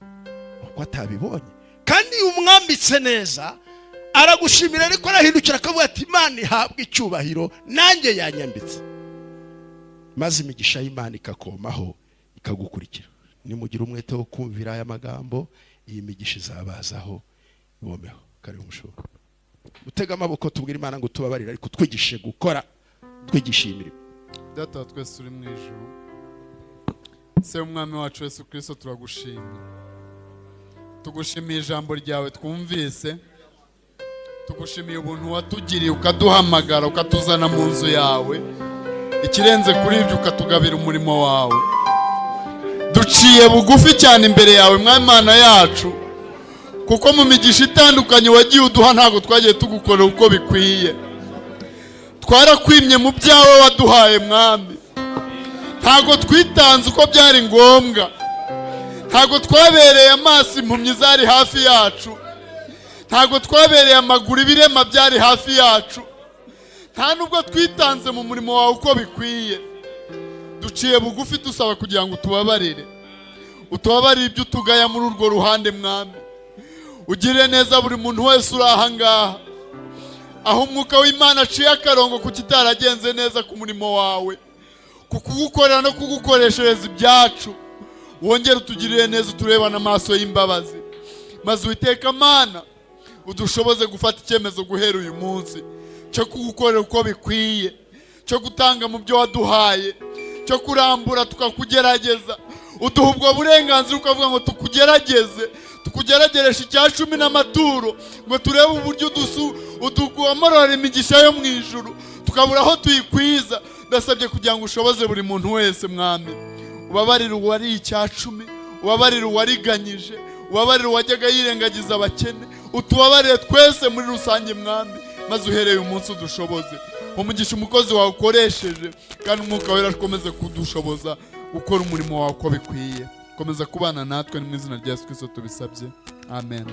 uko atabibonye, kandi iyo umwambitse neza aragushimira, ariko arahindukira akavuga ati Imana ihabwe icyubahiro, nanjye yanyambitse. Maze imigisha y'Imana ikakomaho ikagukurikira. Nimugira umwete wo kumvira aya magambo, iyi migisha izabazaho ibomeho. Karibu mushumba. Utega amaboko, tubwire Imana ngo tubabarire, ariko twigishe gukora, twigishe iyi mirimo. Data wa twese uri mu ijuru, Se w'Umwami wacu Yesu Kirisito, turagushimye, tugushimiye ijambo ryawe twumvise, tugushimiye ubuntu watugiriye, ukaduhamagara, ukatuzana mu nzu yawe. Ikirenze kuri ibyo, ukatugabira umurimo wawe. Duciye bugufi cyane imbere yawe, Mwami Mana yacu, kuko mu migisha itandukanye wagiye uduha ntabwo twagiye tugukorera uko bikwiye. Twarakwimye mu byawe waduhaye, Mwami. Ntabwo twitanze uko byari ngombwa, ntabwo twabereye amaso impumyi zari hafi yacu, ntabwo twabereye amaguru ibirema byari hafi yacu, nta nubwo twitanze mu murimo wawe uko bikwiye. Duciye bugufi dusaba kugira ngo utubabarire, utubabarire ibyo utugaya muri urwo ruhande. Mwami, ugirire neza buri muntu wese uri aha ngaha, aho Umwuka w'Imana aciye akarongo ku kitaragenze neza ku murimo wawe, ku kugukorera no kugukoreshereza ibyacu. Wongere utugirire neza, uturebane amaso y'imbabazi, maze Uwiteka Mana udushoboze gufata icyemezo guhera uyu munsi cyo kugukorera uko bikwiye, cyo gutanga mu byo waduhaye, cyo kurambura tukakugerageza. Uduha ubwo burenganzira, ukavuga ngo tukugerageze, tukugerageresha icya cumi n'amaturo, ngo turebe uburyo udugomorora imigisha yo mu ijuru tukabura aho tuyikwiza. Ndasabye kugira ngo ushoboze buri muntu wese, Mwami. Ubabarire uwariye icya cumi, ubabarire uwariganyije, ubabarire uwajyaga yirengagiza abakene, utubabarire twese muri rusange, Mwami, maze uhereye umunsi udushoboze. Umugisha umukozi wawe ukoresheje, kandi Umwuka Wera akomeze kudushoboza gukora umurimo wawe uko bikwiye. Komeza kubana natwe, ni mu izina rya Yesu Kristo tubisabye, amen.